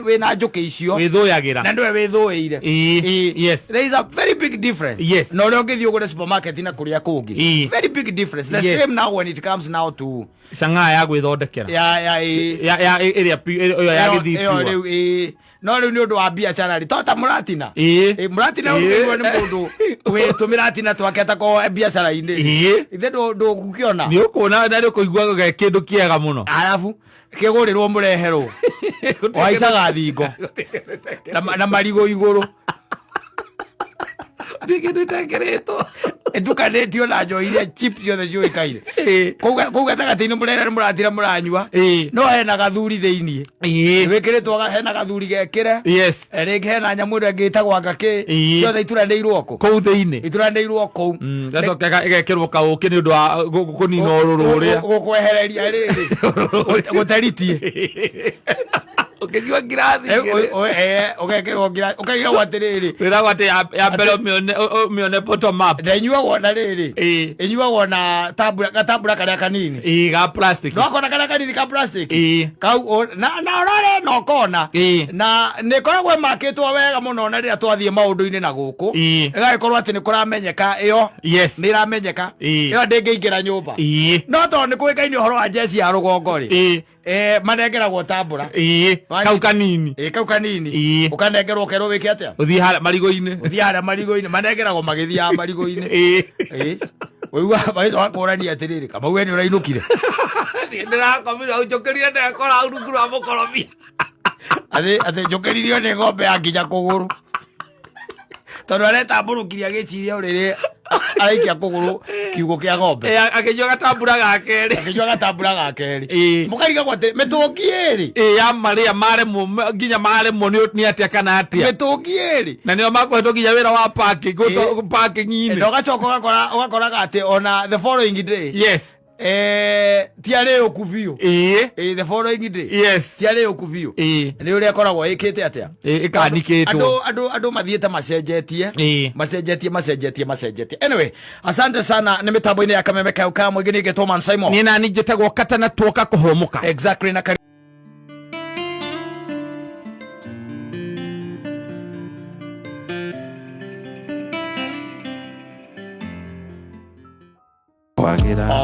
[SPEAKER 2] wĩ na njũkĩ icio.
[SPEAKER 3] Wĩthũyagĩra.
[SPEAKER 2] Na nĩwe wĩthũĩire.
[SPEAKER 3] Ĩĩ.
[SPEAKER 2] Ĩĩ.
[SPEAKER 3] Yes.
[SPEAKER 2] There is a very big difference.
[SPEAKER 3] Yes.
[SPEAKER 2] Na ũrĩa ũngĩthiĩ ũgũre supermarket na kũrĩa kũngĩ.
[SPEAKER 3] Ĩĩ.
[SPEAKER 2] Very big difference. The
[SPEAKER 3] Yes.
[SPEAKER 2] same now when it comes now to
[SPEAKER 3] Cang'aa ya gwĩthondekera.
[SPEAKER 2] ya ĩĩ.
[SPEAKER 3] Ya ĩrĩa ĩyo ya gĩthii
[SPEAKER 2] Ĩyo
[SPEAKER 3] pure.
[SPEAKER 2] rĩu ĩĩ. No rĩu nĩ ũndũ wa biacara rĩ, to ta mũratina.
[SPEAKER 3] Ĩĩ.
[SPEAKER 2] Ĩĩ, mũratina
[SPEAKER 3] Ĩĩ.
[SPEAKER 2] ũrugĩirwo nĩ mũndũ wĩ tũmĩratina twake atakorwo biacara-inĩ.
[SPEAKER 3] Ĩĩ.
[SPEAKER 2] Ithe ndũgũkĩona.
[SPEAKER 3] Nĩ ũkuona na nĩ ũkũigua ge kĩndũ kĩega mũno.
[SPEAKER 2] Arabu kĩgũrĩrwo mũreherwo. Waicaga thingo. Na marigũ igũrũ.
[SPEAKER 3] Nĩ kĩndũ itekĩrĩtwo.
[SPEAKER 2] Ĩtukanĩtio na njohi iria chip ciothe ciũĩkaine.
[SPEAKER 3] Ĩĩ.
[SPEAKER 2] Kũu gatagatĩ-inĩ mũrere mũratira mũranyua.
[SPEAKER 3] Ĩĩ.
[SPEAKER 2] No hena gathuri thĩiniĩ.
[SPEAKER 3] Ĩĩ.
[SPEAKER 2] Wĩkĩrĩtwo hena gathuri gekĩre.
[SPEAKER 3] Yes.
[SPEAKER 2] Rĩngĩ hena nyamũ ĩrĩa ĩngĩ ĩtagwo anga kĩ.
[SPEAKER 3] Ĩĩ.
[SPEAKER 2] Ciothe ituranĩirwo kũ.
[SPEAKER 3] Kũu thĩinĩ.
[SPEAKER 2] Ituranĩirwo kũu.
[SPEAKER 3] Gacoka ĩgekĩrwo kaũkĩ nĩ ũndũ wa kũnina ũrũrũ ũrĩa.
[SPEAKER 2] Gũkwehereria rĩrĩ. Gũteritie.
[SPEAKER 3] Ũkĩnyua ngirathi igĩrĩ.
[SPEAKER 2] Ũgekĩrwo ngirathi. Ũkaigagwo atĩrĩrĩ.
[SPEAKER 3] Wĩragwo atĩ ya mbere ũmĩone bottom up.
[SPEAKER 2] Na ĩnyuagwo na rĩrĩ.
[SPEAKER 3] Ĩĩ.
[SPEAKER 2] Ĩnyuagwo na gatambura karĩa kanini.
[SPEAKER 3] Ĩĩ, ga plastic.
[SPEAKER 2] Nĩwakona karĩa kanini ka plastic?
[SPEAKER 3] Ĩĩ.
[SPEAKER 2] Kau, na ũrore na ũkona.
[SPEAKER 3] Ĩĩ.
[SPEAKER 2] Na nĩ ĩkoragwo ĩmakĩtwo wega mũno na rĩrĩa twathiĩ maũndũ-inĩ na gũkũ.
[SPEAKER 3] Ĩĩ.
[SPEAKER 2] Ĩgagĩkorwo atĩ nĩ kũramenyeka ĩyo.
[SPEAKER 3] Yes.
[SPEAKER 2] Nĩ ĩramenyeka.
[SPEAKER 3] Ĩĩ.
[SPEAKER 2] Ĩyo ndĩngĩingĩra nyũmba.
[SPEAKER 3] Ĩĩ.
[SPEAKER 2] No tondũ nĩ kũĩkaine ũhoro wa njeci ya rũgongo rĩ.
[SPEAKER 3] Ĩĩ.
[SPEAKER 2] Manengeragwo tambũra.
[SPEAKER 3] Ĩĩ. Kau kanini.
[SPEAKER 2] Ĩĩ, kau kanini.
[SPEAKER 3] Ĩĩ.
[SPEAKER 2] Ũkanengerwo ũkerwo wĩke atĩa?
[SPEAKER 3] Ũthiĩ harĩa marigũ-inĩ.
[SPEAKER 2] Ũthiĩ harĩa marigũ-inĩ. Manengeragwo magĩthiaga marigũ-inĩ.
[SPEAKER 3] Ĩĩ.
[SPEAKER 2] Ĩĩ. Ũigua magĩcoka kũrania atĩrĩrĩ, Kamau we nĩ ũrainũkire.
[SPEAKER 3] Ndĩrakomire hau njũkĩrire ndekora hau rungu rwa mũkorobia.
[SPEAKER 2] Atĩ njũkĩririo nĩ ng'ombe ya nginya kũgũrũ. Tondũ aretambũrũkirie agĩciria ũrĩrĩ araikia kũgũrũ kiugũ kĩa ng'ombe.
[SPEAKER 3] Ĩĩ, akĩnyua gatambura ga kerĩ.
[SPEAKER 2] Akĩnyua gatambura ga kerĩ.
[SPEAKER 3] Ĩĩ.
[SPEAKER 2] Mũkarigagwo atĩ mĩtũngi ĩrĩ.
[SPEAKER 3] Ĩĩ, ya marĩa maremwo, nginya maremwo nĩ atĩa kana atĩa.
[SPEAKER 2] Mĩtũngi ĩrĩ.
[SPEAKER 3] Na nĩo makũhetwo nginya wĩra wa parking,
[SPEAKER 2] Ĩĩ.
[SPEAKER 3] parking-inĩ.
[SPEAKER 2] Na ũgacoka ũgakoraga atĩ ona the following day.
[SPEAKER 3] Yes.
[SPEAKER 2] Ti arĩ ũku biũ.
[SPEAKER 3] Ĩĩ.
[SPEAKER 2] The following day.
[SPEAKER 3] Yes.
[SPEAKER 2] Ti arĩ ũku biũ.
[SPEAKER 3] Ĩĩ.
[SPEAKER 2] Nĩ ũrĩa ĩkoragwo ĩkĩte atĩa?
[SPEAKER 3] Ĩĩ, ĩkanikĩtwo.
[SPEAKER 2] Andũ mathiĩte macenjetie.
[SPEAKER 3] Ĩĩ.
[SPEAKER 2] Macenjetie, macenjetie, macenjetie. Anyway, asante sana nĩ mĩtambo-inĩ ya Kameme Kau ka Mũingĩ nĩ ngetwo Man Simon.
[SPEAKER 3] Niĩ nani njĩtagwo Katana tuoka kũhũmũka.
[SPEAKER 2] Exactly, na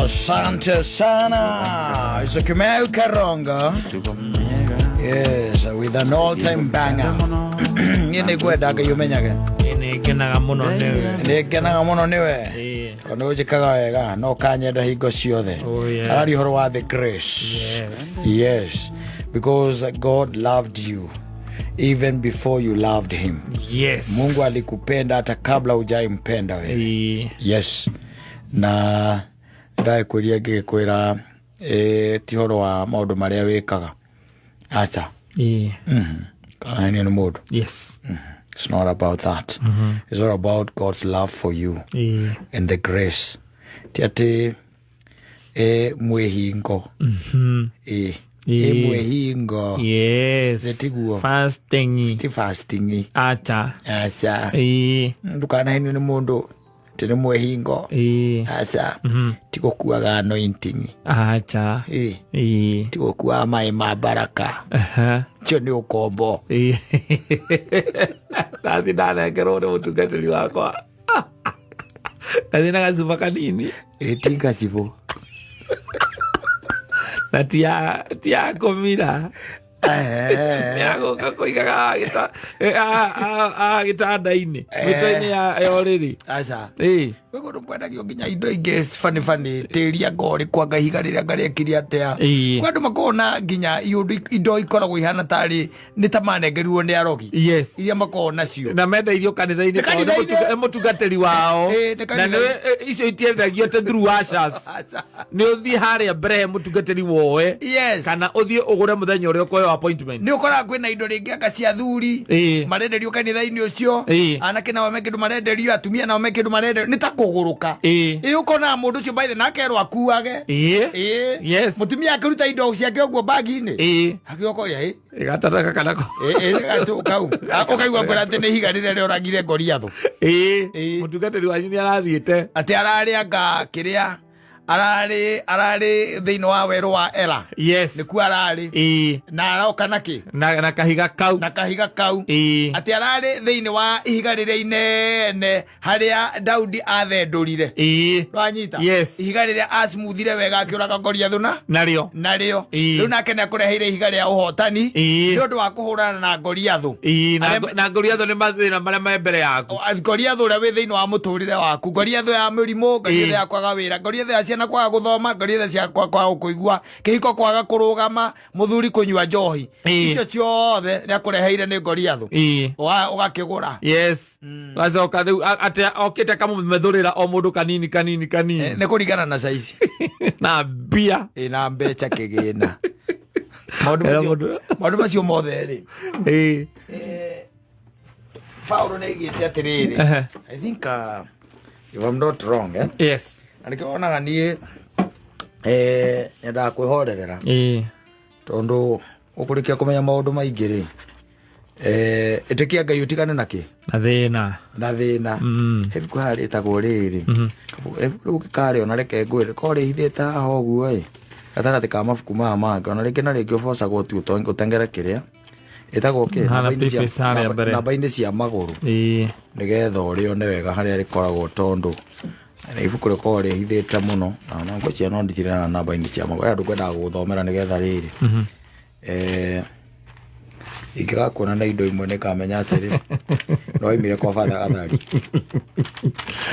[SPEAKER 2] Asante sana. It's a Kamau Karonga. Yes, with an all-time banger. Niĩ nĩ ngwenda Ngai ũmenyage.
[SPEAKER 3] Niĩ nĩ ngenaga mũno nĩwe.
[SPEAKER 2] Nĩ ngenaga mũno nĩwe.
[SPEAKER 3] Ĩĩ.
[SPEAKER 2] Tondũ ũnjĩkaga wega no ũkanyenda hingo ciothe.
[SPEAKER 3] Oh, yes.
[SPEAKER 2] Araria ũhoro wa the grace.
[SPEAKER 3] Yes.
[SPEAKER 2] Yes, because God loved you even before you loved him.
[SPEAKER 3] Yes.
[SPEAKER 2] Mungu alikupenda hata kabla hujaimpenda wewe.
[SPEAKER 3] Ĩĩ.
[SPEAKER 2] Yes. Na ndakwĩria ngĩkwĩra Ti horo wa maũndũ marĩa wĩkaga, aca. Kanahenio nĩ mũndũ. It's not about that. It's all about God's love for you and the grace. Ti atĩ mwĩhingo. Mwĩhingo. Nĩ tiguo?
[SPEAKER 3] Fasting.
[SPEAKER 2] Ti fasting.
[SPEAKER 3] Acha.
[SPEAKER 2] Aca. Ndũkanahenio nĩ mũndũ atĩ nĩ mwĩhingo. Aca. Ti gũkuaga anointing.
[SPEAKER 3] Acha.
[SPEAKER 2] Ti gũkuaga maĩ ma baraka. Cio nĩ ũkombo.
[SPEAKER 3] Ndathi ndanengerwo nĩ mũtungatĩri wakwa ngathi na gacuba kanini.
[SPEAKER 2] Ti ngacibũ.
[SPEAKER 3] Na ti ya kũmira, nĩ ya gũka kũigaga gĩtanda-inĩ, mĩtwe-inĩ ya ũrĩrĩ.
[SPEAKER 2] Aca. Gwĩ kũndũ kwendagio nginya indo ingĩ bani bani, tĩri anga ũrĩkũ, anga ihiga rĩrĩa anga rĩekire atĩa. Kwĩ andũ makoragwo na nginya indo ikoragwo ihana tarĩ nĩ ta manengerirwo nĩ arogi, iria makoragwo nacio.
[SPEAKER 3] Na mendeirio kanitha-inĩ.
[SPEAKER 2] Nĩ
[SPEAKER 3] tondũ nĩ
[SPEAKER 2] kanitha-inĩ.
[SPEAKER 3] nĩ mũtungatĩri wao.
[SPEAKER 2] Ĩ, nĩ
[SPEAKER 3] Na nĩ icio itiendagio te through ushers.
[SPEAKER 2] Aca.
[SPEAKER 3] Nĩ ũthiĩ harĩa mbere he mũtungatĩri woe, kana ũthiĩ ũgũre mũthenya ũrĩa ũkũheo appointment.
[SPEAKER 2] Nĩ ũkoraga kwĩna indo rĩngĩ anga cia athuri marenderio kanitha-inĩ ũcio, anake nao me kĩndũ marenderio, atumia nao me kĩndũ marenderio, nĩ ta kũgũrũka. Ĩ, ũkonaga mũndũ ũcio baithe na akerwo akuage. Mũtumia akĩruta indo ciake ũguo bagi-inĩ, agĩokoria ĩ.
[SPEAKER 3] Ĩgataraka kana ko.
[SPEAKER 2] Kau ũkaigua ngwĩra atĩ nĩ ihiga rĩrĩa rĩoragire Goliathũ.
[SPEAKER 3] Mũtungatĩri wanyu nĩ arathiĩte.
[SPEAKER 2] Atĩ ararĩ anga kĩrĩa ararĩ thĩinĩ wa werũ wa Ela, nĩkuo ararĩ, na aroka nakĩ?
[SPEAKER 3] Na kahiga kau.
[SPEAKER 2] Na kahiga kau. Atĩ ararĩ thĩinĩ wa ihiga rĩrĩa inene harĩa Daudi athendũrire. Wanyita?
[SPEAKER 3] Yes.
[SPEAKER 2] Ihiga rĩrĩa acmuthire wega akĩũraga Goliathũ na
[SPEAKER 3] Narĩo.
[SPEAKER 2] Narĩo.
[SPEAKER 3] Ĩĩ.
[SPEAKER 2] Rĩu nake nĩ akũreheire ihiga rĩa ũhotani nĩ ũndũ wa kũhũrana na Goliathũ.
[SPEAKER 3] Na na Goliathũ nĩ mathĩna marĩa me mbere yaku.
[SPEAKER 2] Goliathũ ũrĩa wĩ thĩinĩ wa mũtũrĩre waku, Goliathũ ya mũrimũ, Goliathũ ya kwaga wĩra, Goliathũ ya ciana kwaga gũthoma, Goliathũ cia kwaga kũigua, kĩhiko kwaga kũrũgama, mũthuri kũnyua njohi. Icio ciothe nĩ akũreheire nĩ Goliathũ. Ũgakĩgũra.
[SPEAKER 3] Yes, gacoka rĩu atĩ okĩte akamũmethũrĩra o mũndũ kanini kanini kanini.
[SPEAKER 2] Nĩ kũringana na caici.
[SPEAKER 3] Na mbia.
[SPEAKER 2] Ĩna mbeca kĩgĩna, maũndũ
[SPEAKER 3] Ĩra mũndũ.
[SPEAKER 2] Maũndũ macio mothe rĩ, Paulo nĩ aigĩte atĩrĩrĩ. I think if I'm not wrong, eh? Na nĩkĩo wonaga niĩ nyendaga kwĩhorerera, tondũ ũkũrĩkia kũmenya maũndũ maingĩ rĩ, ĩtĩkia Ngai ũtigane na kĩ?
[SPEAKER 3] Na thĩna.
[SPEAKER 2] Na thĩna. Ibuku haha rĩtagwo rĩrĩ, ibuku rĩu ũngĩkarĩona, reke ngwĩre korwo rĩhithĩte haha ũguo ĩ gatagatĩ ka mabuku maya mangĩ, ona rĩngĩ na rĩngĩ ũbocagwo tu ũtengere kĩrĩa ĩtagwo kĩ.
[SPEAKER 3] Hana
[SPEAKER 2] Namba-inĩ
[SPEAKER 3] preface harĩa mbere.
[SPEAKER 2] Namba-inĩ cia magũrũ, nĩgetha ũrĩone wega harĩa rĩkoragwo, tondũ nĩ ibuku rĩkoragwo rĩhithĩte mũno, na no ngwĩciria no ndithire na namba-inĩ cia magũrũ. Andũ kwendaga gũgũthomera nĩgetha rĩrĩ, ingĩgakuona na indo imwe nĩngamenya atĩrĩ no oimire kwa batha athari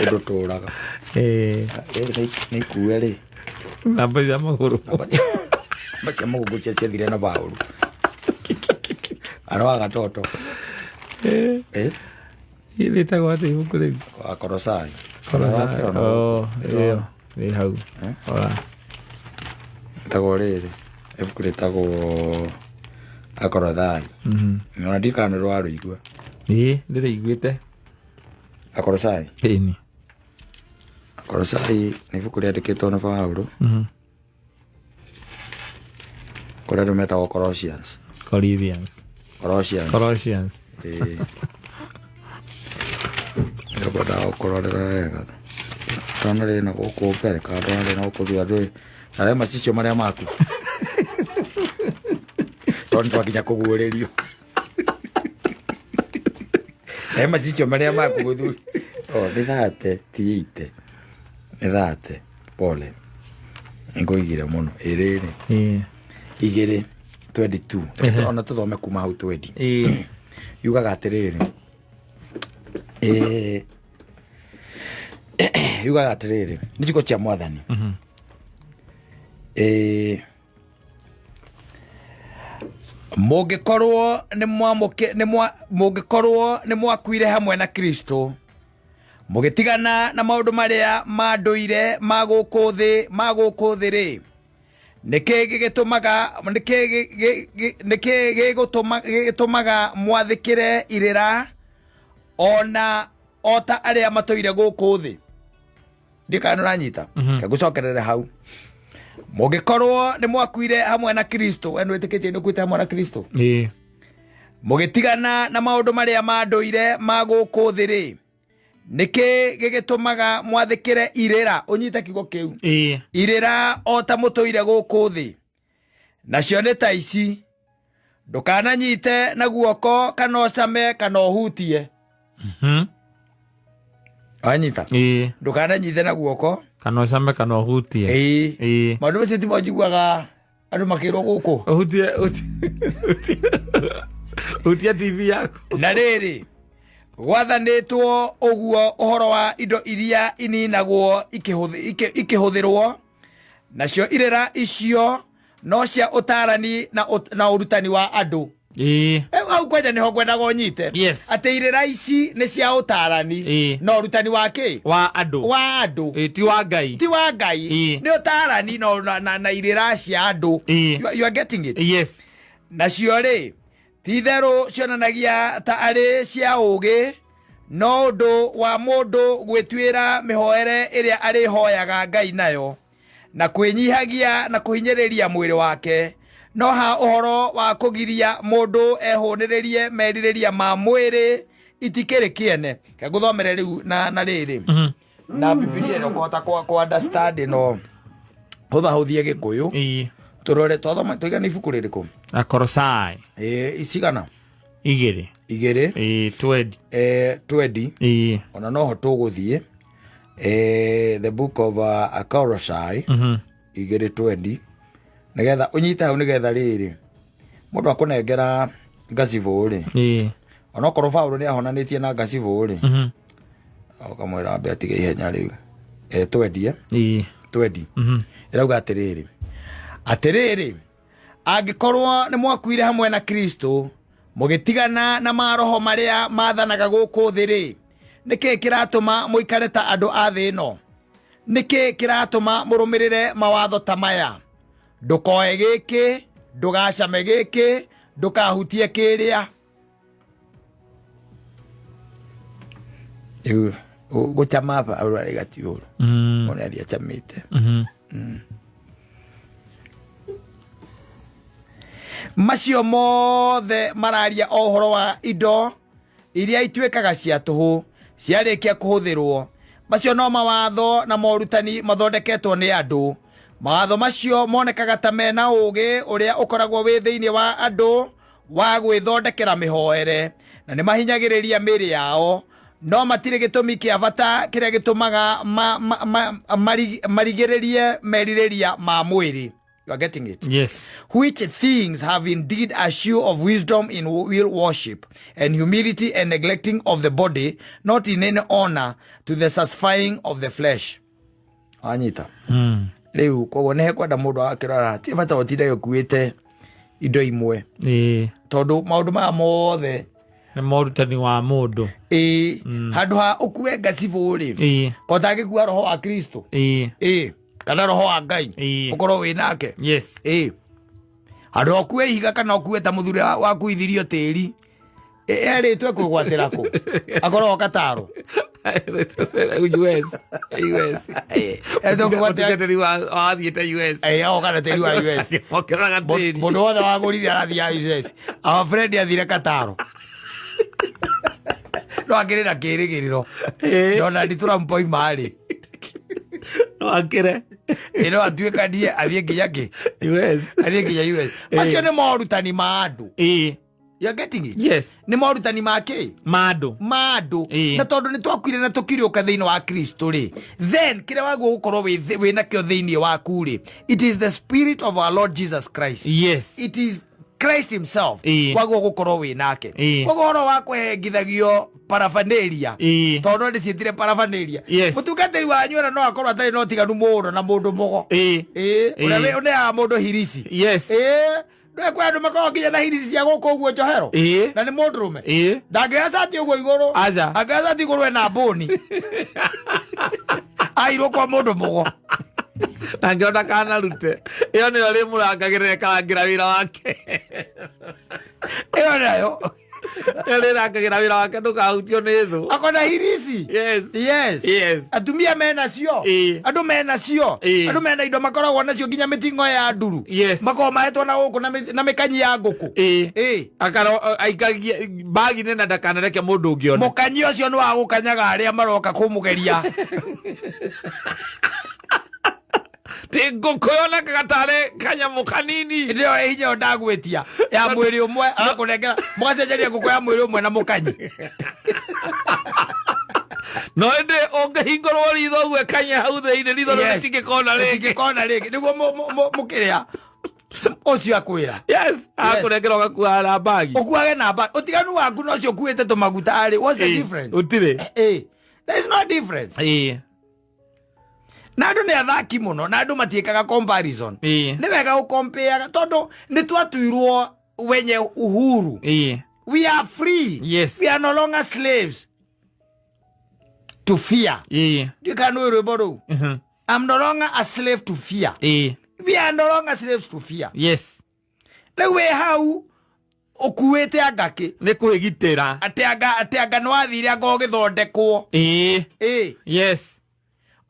[SPEAKER 2] ũndũ tũraga. Rĩrĩ nĩ ikue rĩ.
[SPEAKER 3] Namba cia magũrũ.
[SPEAKER 2] Namba cia magũrũ cia ciathire na baũru aro gatoto.
[SPEAKER 3] Rĩtagwo atĩ ibuku rĩu?
[SPEAKER 2] Akorosai.
[SPEAKER 3] Oh, ĩyo ĩ hau. Ora.
[SPEAKER 2] Ĩtagwo rĩrĩ, ibuku rĩtagwo Akorothai. Ona ndikana nĩ rwarũigua.
[SPEAKER 3] Ĩĩ, ndĩrĩiguĩte.
[SPEAKER 2] Akorosai.
[SPEAKER 3] Ĩni.
[SPEAKER 2] Akorosai nĩ ibuku rĩandĩkĩtwo nĩ Paulo kũrĩa andũ metagwo Colossians.
[SPEAKER 3] Corinthians.
[SPEAKER 2] Colossians.
[SPEAKER 3] Colossians.
[SPEAKER 2] Ĩĩ. Nĩngwendaga gũkũrorera wega ndona rĩna gũkũ mbere kana ndona rĩna gũkũ thutha, ndũĩ na rĩa macicio marĩa maku, tondũ nĩtwakinya kũguũrĩrio rĩa macicio marĩa maku gũthuri. O nĩ thate ti ite, nĩ thate, pole, ngũigire mũno ĩrĩrĩ. 2:22. Reke ona tũthome kuma hau 20. Yugaga atĩrĩrĩ, yugaga atĩrĩrĩ, nĩ ciugo cia Mwathani. Mũngĩkorwo nĩ mwamũkĩ- nĩ mwa- mũngĩkorwo nĩ mwakuire hamwe na Kristo, mũgĩtigana na maũndũ marĩa ma ndũire ma gũkũ thĩ rĩ, Nĩkĩ gĩgĩtũmaga nĩkĩ nĩkĩ gĩgũtũmaga mwathĩkĩre irĩra ona o ta arĩa matũire gũkũ thĩ? Ndiũ kana nĩũranyita. Ngũcokerere hau. Mũngĩkorwo nĩ mwakuire hamwe na Kristo, we nĩwĩtĩkĩtie nĩ ũkuĩte hamwe na Kristo,
[SPEAKER 3] Ĩĩ.
[SPEAKER 2] mũgĩtigana na maũndũ marĩa ma ndũire ma gũkũ thĩ rĩ, nĩkĩ gĩgĩtũmaga mwathĩkĩre irĩra? Ũnyite kiugo kĩu.
[SPEAKER 3] Ĩĩ.
[SPEAKER 2] Irĩra o ta mũtũire gũkũ thĩ. Nacio nĩ ta ici: ndũkananyite na guoko, kana ũcame, kana ũhutie. Wanyita?
[SPEAKER 3] Ĩĩ.
[SPEAKER 2] Ndũkananyite na guoko,
[SPEAKER 3] kana ũcame, kana ũhutie.
[SPEAKER 2] Ĩĩ.
[SPEAKER 3] Ĩĩ.
[SPEAKER 2] Maũndũ macio timo njiguaga andũ makĩrwo gũkũ.
[SPEAKER 3] Ũhutie, hutia TV yaku.
[SPEAKER 2] Na rĩrĩ, gwathanĩtwo ũguo ũhoro wa indo iria ininagwo ikĩhũthĩrwo, nacio irĩra icio no cia ũtarani na ũrutani wa andũ.
[SPEAKER 3] Ĩĩ.
[SPEAKER 2] Rĩu hau kwanja nĩho ngwendaga ũnyite.
[SPEAKER 3] Yes.
[SPEAKER 2] Atĩ irĩra ici nĩ cia ũtarani
[SPEAKER 3] Ĩĩ.
[SPEAKER 2] na ũrutani wa kĩ?
[SPEAKER 3] Wa andũ.
[SPEAKER 2] Wa andũ.
[SPEAKER 3] Ĩĩ, ti wa Ngai.
[SPEAKER 2] Ti wa Ngai.
[SPEAKER 3] Ĩĩ.
[SPEAKER 2] Nĩ ũtarani na irĩra cia andũ.
[SPEAKER 3] Ĩĩ.
[SPEAKER 2] You are getting it?
[SPEAKER 3] Yes.
[SPEAKER 2] Nacio rĩ, ti itherũ cionanagia ta arĩ cia ũũgĩ, no ũndũ wa mũndũ gwĩtuĩra mĩhoere ĩrĩa arĩhoyaga Ngai nayo, na kwĩnyihagia na kũhinyĩrĩria mwĩrĩ wake, no ha ũhoro wa kũgiria mũndũ ehũnĩrĩrie merirĩria ma mwĩrĩ, itikĩrĩ kĩene. Reke ngũthomere rĩu na rĩrĩ na Bibilia ĩno kũhota kwa understand ĩno hũthahũthie Gĩkũyũ.
[SPEAKER 3] Ĩĩ.
[SPEAKER 2] Tũrore twathoma tũigana ibuku rĩrĩkũ?
[SPEAKER 3] Akorosai.
[SPEAKER 2] Ĩĩ, icigana?
[SPEAKER 3] 2.
[SPEAKER 2] 2.
[SPEAKER 3] Ĩĩ, 20.
[SPEAKER 2] 20.
[SPEAKER 3] Ĩĩ.
[SPEAKER 2] Ona noho tũgũthiĩ the book of Akorosai 2:20, nĩgetha ũnyite hau, nĩgetha rĩrĩ mũndũ akũnengera ngacibũ rĩ,
[SPEAKER 3] Ĩĩ.
[SPEAKER 2] onokorwo Paũlũ nĩ ahonanĩtie na ngacibũ rĩ, ũkamwĩra ambe atige ihenya rĩu. Twendie.
[SPEAKER 3] Ĩĩ.
[SPEAKER 2] 20 ĩrauga atĩrĩrĩ, atĩrĩrĩ, angĩkorwo nĩ mwakuire hamwe na Kristo, mũgĩtigana na maroho marĩa mathanaga gũkũ thĩ rĩ, nĩkĩ kĩratũma mũikare ta andũ a thĩ ĩno? Nĩkĩ kĩratũma mũrũmĩrĩre mawatho ta maya: ndũkoe gĩkĩ, ndũgacame gĩkĩ, ndũkahutie kĩrĩa? Rĩu gũcama arĩga ti ũru, mũndũ athiĩ acamĩte. Macio mothe mararia o ũhoro wa indo iria ituĩkaga cia tũhũ ciarĩkia kũhũthĩrwo. Macio no mawatho na morutani mathondeketwo nĩ andũ. Mawatho macio monekaga ta mena ũũgĩ ũrĩa ũkoragwo wĩ thĩinĩ wa andũ wa gwĩthondekera mĩhoere, na nĩ mahinyagĩrĩria mĩĩrĩ yao, no matirĩ gĩtũmi kĩa bata kĩrĩa gĩtũmaga marigĩrĩrie merirĩria ma mwĩrĩ. You are getting it?
[SPEAKER 3] Yes.
[SPEAKER 2] Which things have indeed a show of wisdom in will worship and humility and neglecting of the body, not in any honor to the satisfying of the flesh. Wanyita? Rĩu koguo nĩ hekwenda mũndũ agakĩrora, ti bata ũtinde ũkuĩte indo imwe,
[SPEAKER 3] Ĩĩ.
[SPEAKER 2] tondũ maũndũ maya mothe
[SPEAKER 3] Nĩ morutani wa mũndũ.
[SPEAKER 2] Ĩĩ, handũ ha ũkue ngacibũ rĩ,
[SPEAKER 3] Ĩĩ.
[SPEAKER 2] kotangĩkua roho wa Kristo.
[SPEAKER 3] Ĩĩ.
[SPEAKER 2] Ĩĩ, kana roho wa Ngai.
[SPEAKER 3] Ĩĩ.
[SPEAKER 2] Ũkorwo wĩ nake.
[SPEAKER 3] Yes.
[SPEAKER 2] Ĩĩ, handũ ha ũkue ihiga kana ũkue ta mũthuri wakuithirio tĩri erĩtwe kwĩgwatĩra kũ akorwo kataro.
[SPEAKER 3] US. US.
[SPEAKER 2] Erĩtwe kwĩgwatĩra.
[SPEAKER 3] Mũtungatĩri wathiĩte US.
[SPEAKER 2] Ĩĩ, agoka na tĩri wa US.
[SPEAKER 3] Akĩmongerera tĩri.
[SPEAKER 2] Mũndũ wothe wagũrire arathiĩ US. Our friend athire kataro, no akĩrĩ na kĩrĩgĩrĩro Donald Trump oima rĩ.
[SPEAKER 3] No akĩre.
[SPEAKER 2] Ĩ, no atuĩkanie athiĩ nginya kĩ?
[SPEAKER 3] US.
[SPEAKER 2] Athiĩ nginya US. Macio nĩ morutani ma andũ.
[SPEAKER 3] Ĩĩ.
[SPEAKER 2] You are getting it?
[SPEAKER 3] Yes.
[SPEAKER 2] Nĩ morutani ma kĩ?
[SPEAKER 3] Ma andũ.
[SPEAKER 2] Ma andũ.
[SPEAKER 3] Ĩĩ.
[SPEAKER 2] Na tondũ nĩ twakuire na tũkiriũka thĩinĩ wa Kristo rĩ, then kĩrĩa wagwo gũkorwo wĩ nakĩo thĩinĩ waku rĩ, it is the spirit of our Lord Jesus Christ.
[SPEAKER 3] Yes.
[SPEAKER 2] It is Christ himself.
[SPEAKER 3] Ĩĩ.
[SPEAKER 2] Wagwo gũkorwo wĩ nake.
[SPEAKER 3] Ĩĩ.
[SPEAKER 2] Koguo ũhoro wa kũhengithagio paraphernalia,
[SPEAKER 3] Ĩĩ.
[SPEAKER 2] tondũ nĩ ciĩtire paraphernalia,
[SPEAKER 3] Yes.
[SPEAKER 2] mũtungatĩri wanyu ona no akorwo atarĩ na ũtiganu mũno na mũndũ mũgo.
[SPEAKER 3] Ĩĩ.
[SPEAKER 2] Ĩĩ, ũrĩa
[SPEAKER 3] Ĩĩ.
[SPEAKER 2] ũneaga mũndũ hirici.
[SPEAKER 3] Yes.
[SPEAKER 2] Ĩĩ, ndũĩ kwĩ andũ makoragwo nginya na hirici cia gũkũ ũguo njohero.
[SPEAKER 3] Ĩĩ.
[SPEAKER 2] Na nĩ mũndũrũme.
[SPEAKER 3] Ĩĩ.
[SPEAKER 2] Ndangĩoya cati ũguo igũrũ.
[SPEAKER 3] Aca.
[SPEAKER 2] Angĩoya cati igũrũ ena mbũni airwo kwa mũndũ mũgo.
[SPEAKER 3] Na ngĩona kanarute ĩyo nĩyo rĩmũrangagĩra ĩkarangĩra wĩra wake.
[SPEAKER 2] Ĩyo nayo.
[SPEAKER 3] Ĩyo rĩrangagĩra wĩra wake ndũkahutio nĩ thũ.
[SPEAKER 2] Akona hirisi.
[SPEAKER 3] Yes.
[SPEAKER 2] Yes.
[SPEAKER 3] Yes.
[SPEAKER 2] Atumia menacio. Andũ menacio. Andũ mena indo makoragwo nacio nginya mĩting'o ya nduru.
[SPEAKER 3] Yes.
[SPEAKER 2] Makoragwo mahetwo na gũkũ na mĩkanyi ya ngũkũ.
[SPEAKER 3] Akaro aikagie bagi nĩ na ndakanareke mũndũ ũngĩ one.
[SPEAKER 2] Mũkanyi ũcio nĩ wa gũkanyaga arĩa maroka kũmũgeria.
[SPEAKER 3] Ti ngũkũ yonekaga tarĩ kanyamũ kanini.
[SPEAKER 2] Hĩndĩ ĩyo hinya ĩyo ndagwĩtia ya mwĩrĩ ũmwe agakũnengera mũgacenjania ngũkũ ya mwĩrĩ ũmwe na mũkanyi.
[SPEAKER 3] No ĩndĩ ũngĩhingũrwo ritho ũguo ĩkanye hau thĩinĩ ritho rĩu
[SPEAKER 2] Yes.
[SPEAKER 3] rĩtingĩkona rĩngĩ.
[SPEAKER 2] Rĩtingĩkona rĩngĩ nĩguo mũkĩrĩa ũcio akwĩra.
[SPEAKER 3] Yes, akũnengera ũgakua na bagi.
[SPEAKER 2] Ũkuage na bagi. Ũtiganu waku na ũcio ũkuĩte tũmaguta rĩ, what's the difference?
[SPEAKER 3] Ũtirĩ.
[SPEAKER 2] There is no difference. Na andũ nĩ athaki mũno na andũ matiĩkaga comparison. Nĩ wega gũkompeaga tondũ nĩ twatuirwo wenye uhuru. We are free.
[SPEAKER 3] Yes.
[SPEAKER 2] We are no longer slaves to fear. Ndiũĩ kana nĩ rwĩmbo rũu. I'm no longer a slave to fear. We are no longer slaves to fear.
[SPEAKER 3] Yes.
[SPEAKER 2] Rĩu wĩ hau ũkuĩte anga kĩ?
[SPEAKER 3] Nĩ kwĩgitĩra.
[SPEAKER 2] Atĩ anga nĩ wathire anga ũgĩthondekwo.
[SPEAKER 3] Yes.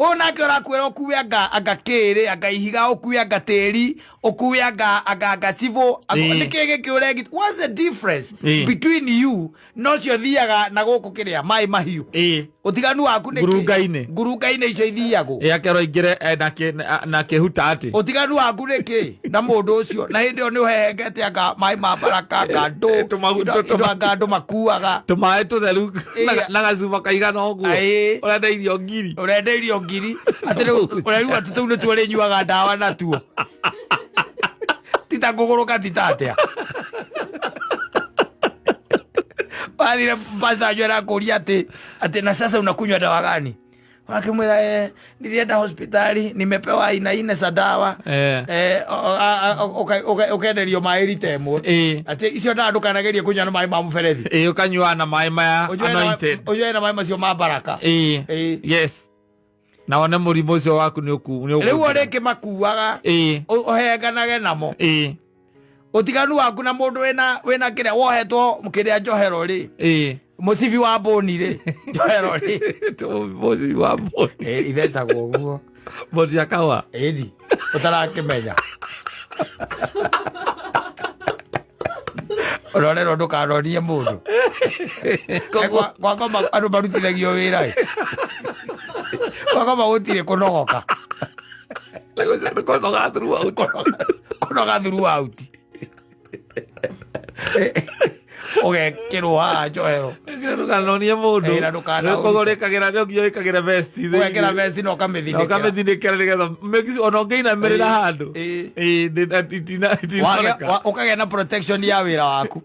[SPEAKER 2] Ũyũ nake ũrakwĩra ũkue anga kĩrĩ, anga ihiga, ũkue anga tĩri, ũkue anga cibũ, nĩ kĩ gĩkĩ ũregita? What's the difference between you na ũcio thiaga na gũkũ kĩrĩa maĩ mahiũ? Ũtiganu waku nĩ kĩ?
[SPEAKER 3] Ngurunga-inĩ.
[SPEAKER 2] Ngurunga-inĩ icio ithiagwo.
[SPEAKER 3] Akerwo aingĩre na kĩhuta atĩ.
[SPEAKER 2] Ũtiganu waku nĩ kĩ na mũndũ ũcio? Na hĩndĩ ĩyo nĩ ũhehengete anga maĩ ma baraka, anga ndũ, indo anga andũ makuaga.
[SPEAKER 3] Tũmaĩ tũtheru na gacuba kaigana ũguo. Ũrenda irio ngiri.
[SPEAKER 2] Ũrenda irio ngiri. Atĩ rĩu ũrerigwo atĩ tũu nĩtuo ũrĩnyuaga ndawa natuo. Tita kũgũrũka tita atĩa. Wathire pastor wanyu arakũria atĩ na sasa unakunywa dawa gani? Wakimwira nilienda hospitali nimepewa aina ine za dawa. Ukenderio maĩ rita ĩmwe. Atĩ icio ndawa ndũkanagerie kũnyua na maĩ ma mũberethi.
[SPEAKER 3] Ũkanyua na maĩ maya anointed.
[SPEAKER 2] Ũnyue na maĩ macio ma baraka.
[SPEAKER 3] Yes. Na wone mũrimũ ũcio waku nĩ
[SPEAKER 2] ũkũ. Rĩu ũrĩkĩmakuaga. Ũhenganage namo. Ũtiganu waku na mũndũ wĩna kĩrĩa wohetwo kĩrĩa njohero rĩ. Mũcibi wa mbũni rĩ. Njohero rĩ.
[SPEAKER 3] Mũcibi wa mbũni.
[SPEAKER 2] Ithecagwo ũguo.
[SPEAKER 3] Mbũni cia kahũa.
[SPEAKER 2] Ĩni. Ũtarakĩmenya. Ũrorerwo ndũkanonie mũndũ. Gwakoma andũ marutithagio wĩra ĩ. Gwakoma gũtirĩ kũnogoka.
[SPEAKER 3] Kũnoga throughout.
[SPEAKER 2] Kũnoga throughout. Ũgekĩrwo haha njohero.
[SPEAKER 3] Ndũkanonie mũndũ.
[SPEAKER 2] Ĩra ndũkana-
[SPEAKER 3] Koguo ũrĩkagĩra no nginya wĩkagĩre vest thĩinĩ.
[SPEAKER 2] Ũgekĩra vest na ũkamĩthinĩkĩra.
[SPEAKER 3] Na ũkamĩthinĩkĩra nĩgetha ona ũngĩinamĩrĩra handũ. Itinoneka.
[SPEAKER 2] Ũkagĩa na protection ya wĩra waku.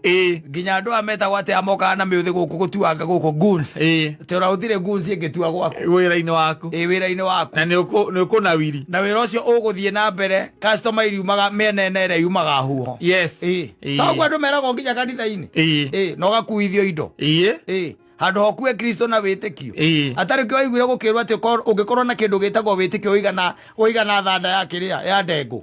[SPEAKER 2] Nginya andũ aya metagwo atĩ amokaga na mĩũthĩ gũkũ gũtuanga gũkũ goons. Atĩ ona gũtirĩ goons ĩngĩtua gwaku.
[SPEAKER 3] Wĩra-inĩ waku.
[SPEAKER 2] Wĩra-inĩ waku.
[SPEAKER 3] Na nĩ ũkũnawiri.
[SPEAKER 2] Na wĩra ũcio ũgũthiĩ na mbere, customer iriumaga mĩena ĩna ĩrĩa yumaga huho.
[SPEAKER 3] Yes.
[SPEAKER 2] Toguo andũ meragwo nginya kanitha-inĩ. Na ũgakuithio indo. Handũ hokue Kristo na wĩtĩkio. Atarĩ kĩo waiguire gũkĩrwo atĩ ũngĩkorwo na kĩndũ gĩtagwo wĩtĩkio ũigana thanda ya kĩrĩa, ya ndengũ.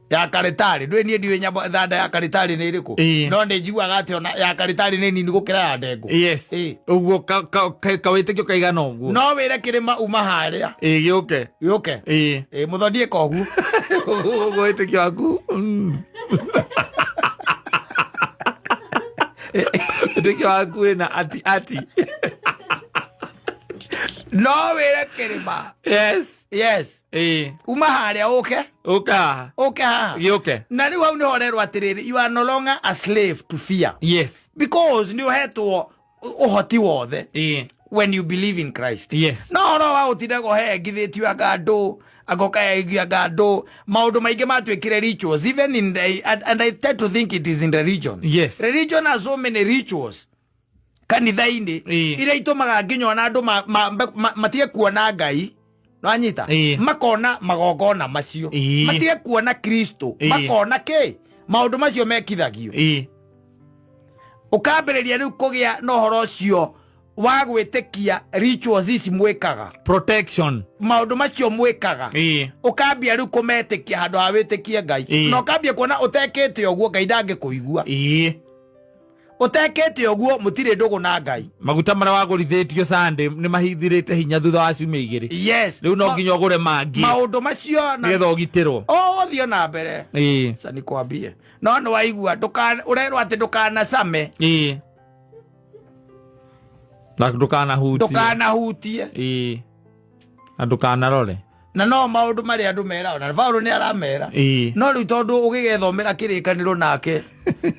[SPEAKER 2] Ya karetarĩ. Ndũĩ niĩ ndiũĩ nyamũ thanda ya karetarĩ nĩ ĩrĩkũ? No nĩ njiguaga atĩ ona ya karetarĩ nĩ nini gũkĩra ya ndengũ.
[SPEAKER 3] Yes. Ũguo kawĩtĩkio kaigana ũguo.
[SPEAKER 2] No wĩre kĩrĩma uma harĩa.
[SPEAKER 3] Gĩũke.
[SPEAKER 2] Gĩũke. Mũthoni ĩka ũguo.
[SPEAKER 3] Ũguo wĩtĩkio waku. Wĩtĩkio waku wĩna ati ati.
[SPEAKER 2] No wĩre kĩrĩma.
[SPEAKER 3] Yes.
[SPEAKER 2] Yes. Uma harĩa ũke.
[SPEAKER 3] Ũka haha.
[SPEAKER 2] Ũke haha.
[SPEAKER 3] Gĩũke.
[SPEAKER 2] Na rĩu hau nĩho ũrerwo atĩrĩrĩ, you are no longer a slave to fear.
[SPEAKER 3] Yes.
[SPEAKER 2] Because nĩ ũhetwo ũhoti wothe. When you believe in Christ.
[SPEAKER 3] Yes.
[SPEAKER 2] No ũhoro wa gũtindaga ũhengithĩtio anga andũ, anga ũkahengio anga andũ, maũndũ maingĩ matuĩkire rituals, even in the, and I tend to think it is in religion.
[SPEAKER 3] Yes.
[SPEAKER 2] Religion has so many rituals. Kanitha-inĩ, iria itũmaga nginya ona andũ matige kuona Ngai. Nwanyita? Makona magongona macio. Matige kuona Kristo. Makona kĩ? Maũndũ macio mekithagio. Ũkambĩrĩria rĩu kũgĩa na ũhoro ũcio Wa gwĩtĩkia rituals ici mwĩkaga.
[SPEAKER 3] Protection.
[SPEAKER 2] Maũndũ macio mwĩkaga. Ũkambia rĩu kũmetĩkia handũ ha wĩtĩkie Ngai. Na ũkambia kuona ũtekĩte ũguo Ngai ndangĩkũigua. Ũtekĩte ũguo mũtirĩ ndũgũ na Ngai.
[SPEAKER 3] Maguta marĩa wagũrithĩtio Sunday nĩ mahithirĩte hinya thutha wa ciumia 2. Rĩu no nginya ũgũre mangĩ.
[SPEAKER 2] Maũndũ macio na
[SPEAKER 3] nĩgetha ũgitĩrwo.
[SPEAKER 2] Ũthiĩ na mbere. Aca nikwambie. No nĩ waigua ũrerwo atĩ ndũkanacame.
[SPEAKER 3] Na ndũkanahutie.
[SPEAKER 2] Ndũkanahutie.
[SPEAKER 3] Na ndũkanarore.
[SPEAKER 2] Na no maũndũ marĩa andũ meraga, na Paulo nĩ aramera. No rĩu tondũ ũgĩgethomera kĩrĩkanĩro nake.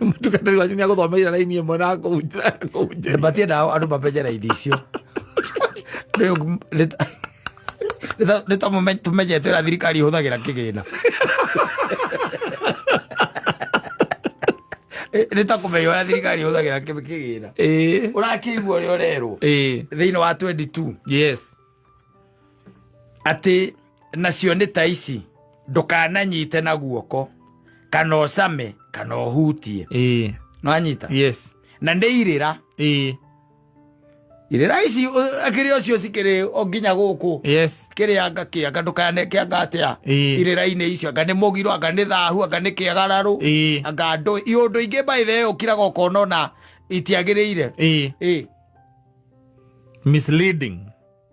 [SPEAKER 3] Mũtungatĩri wanyu nĩ agũthomeire raini ĩmwe na akũhunjĩria.
[SPEAKER 2] Matiendaga andũ mamenye raini icio. Rĩu nĩ ta tũmenyete ũrĩa thirikari ĩhũthagĩra kĩgĩna. Nĩ ta kũmenya ũrĩa thirikari ĩhũthagĩra kĩgĩna. Ũrakĩigua ũrĩa ũrerwo. Thĩinĩ wa 22. Atĩ nacio nĩ ta ici, ndũkananyite na guoko kana ũcame kana ũhutie. Nĩwanyita? Na nĩ irĩra. Irĩra ici, akĩrĩ ũcio cikĩrĩ o nginya gũkũ. Kĩrĩ anga kĩanga, ndũkane kĩanga atĩa. Irĩra-inĩ icio, anga nĩ mũgiro, anga nĩ thahu, anga nĩ kĩagararũ, anga ndũ, iũndũ ingĩ by the way ũkiraga ũkona ona itiagĩrĩire.
[SPEAKER 3] Misleading.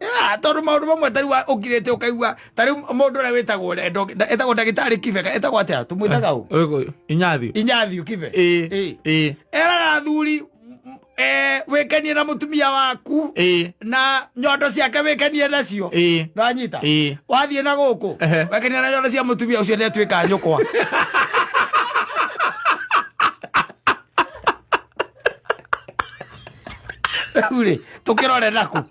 [SPEAKER 2] Yeah, tondũ maũndũ mamwe ta rĩu ũkirĩte ũkaigua ta rĩu mũndũ ũrĩa wĩtagwo etagwo ndagĩtarĩ Kibe, etagwo atĩa? Tũmwĩtaga ũ?
[SPEAKER 3] Inyathiũ.
[SPEAKER 2] Inyathiũ Kibe. Eraga athuri, wĩkenie na mũtumia waku na nyondo ciake wĩkenie nacio. Nĩwanyita? Wathiĩ na gũkũ, wekenia na nyondo cia mũtumia ũcio nĩatuĩka nyũkwa. Rĩu rĩ, tũkĩrore nakũ?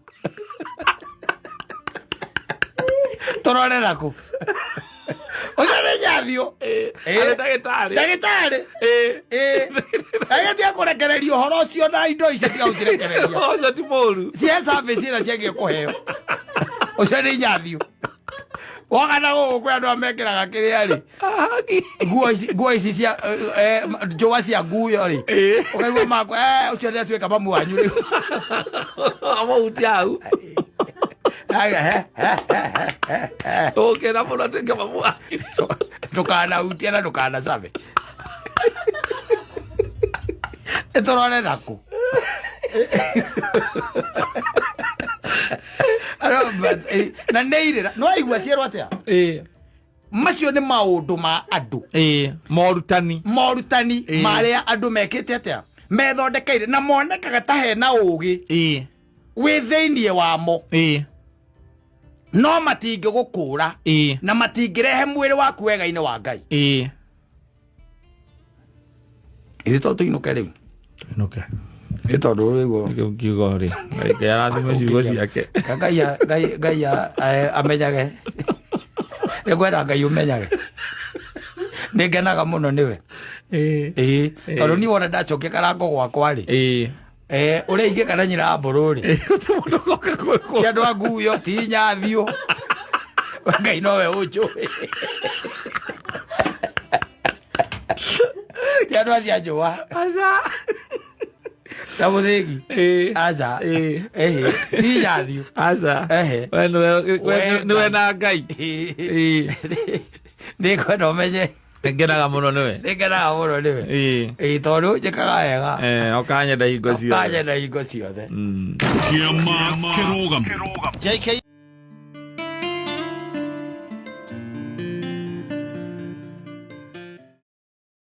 [SPEAKER 2] Tũrore nakũ? Ũcio nĩ Nyathiũ.
[SPEAKER 3] Arĩ ndagĩtarĩ.
[SPEAKER 2] Ndagĩtarĩ. Agĩtiga kũrekereria ũhoro ũcio na indo icio tiga gũcirekereria.
[SPEAKER 3] Ũcio ti mũru.
[SPEAKER 2] Cia service ĩrĩa ciagiĩ kũheo. Ũcio nĩ Nyathiũ. Woka na gũkũ kwĩ andũ amekĩraga kĩrĩa rĩ. Nguo ici, nguo ici cia, njũa cia nguyo rĩ. Ũkaigua makwa, ũcio nĩ atuĩka mamu wanyu rĩu.
[SPEAKER 3] Amahutia hau.
[SPEAKER 2] Aya, he, he, he, he, he.
[SPEAKER 3] Ũkĩra mũno atuĩke mamu wanyu.
[SPEAKER 2] Ndũkanahutie na ndũkanacabe. Nĩ tũrore nakũ. Aro, but, na nĩ irĩra. Nĩ waigua cierwo atĩa? Macio nĩ maũndũ ma andũ.
[SPEAKER 3] Morutani.
[SPEAKER 2] Morutani marĩa andũ mekĩte atĩa? Methondekeire na monekaga ta hena ũgĩ. Wĩ thĩinĩ wamo. No matingĩgũkũra. Na matingĩrehe mwĩrĩ waku wega-inĩ wa Ngai. Ithuĩ to tũinũke rĩu.
[SPEAKER 3] Tũinũke.
[SPEAKER 2] Nĩ tondũ rĩu
[SPEAKER 3] Nĩkĩo ngiuga rĩ. Ngai arathime ciugo ciake.
[SPEAKER 2] Ngai Ngai Ngai amenyage. Nĩ ngwenda Ngai ũmenyage. Nĩ ngenaga mũno nĩwe. Tondũ niĩ wona ndacokia karango gwakwa rĩ. Ũrĩa ingĩka na nyina wa mbũrũ rĩ.
[SPEAKER 3] Mũndũ ũgoka gwĩkwo.
[SPEAKER 2] Ti andũ a nguyo, ti Nyathiũ. Ngai nowe ũnjũĩ. Ti andũ acio a njũa.
[SPEAKER 3] Aca.
[SPEAKER 2] Na mũthĩgi. Aca. Ti Nyathiũ.
[SPEAKER 3] Aca. We nĩwe na Ngai.
[SPEAKER 2] Nĩ ngwenda ũmenye.
[SPEAKER 3] Ngenaga mũno nĩwe.
[SPEAKER 2] Nĩ ngenaga mũno nĩwe. Tondũ njĩkaga wega.
[SPEAKER 3] Ũkanyenda hingo ciothe.
[SPEAKER 2] Ũkanyenda hingo ciothe.
[SPEAKER 4] Kĩama kĩrũgamo.
[SPEAKER 5] JK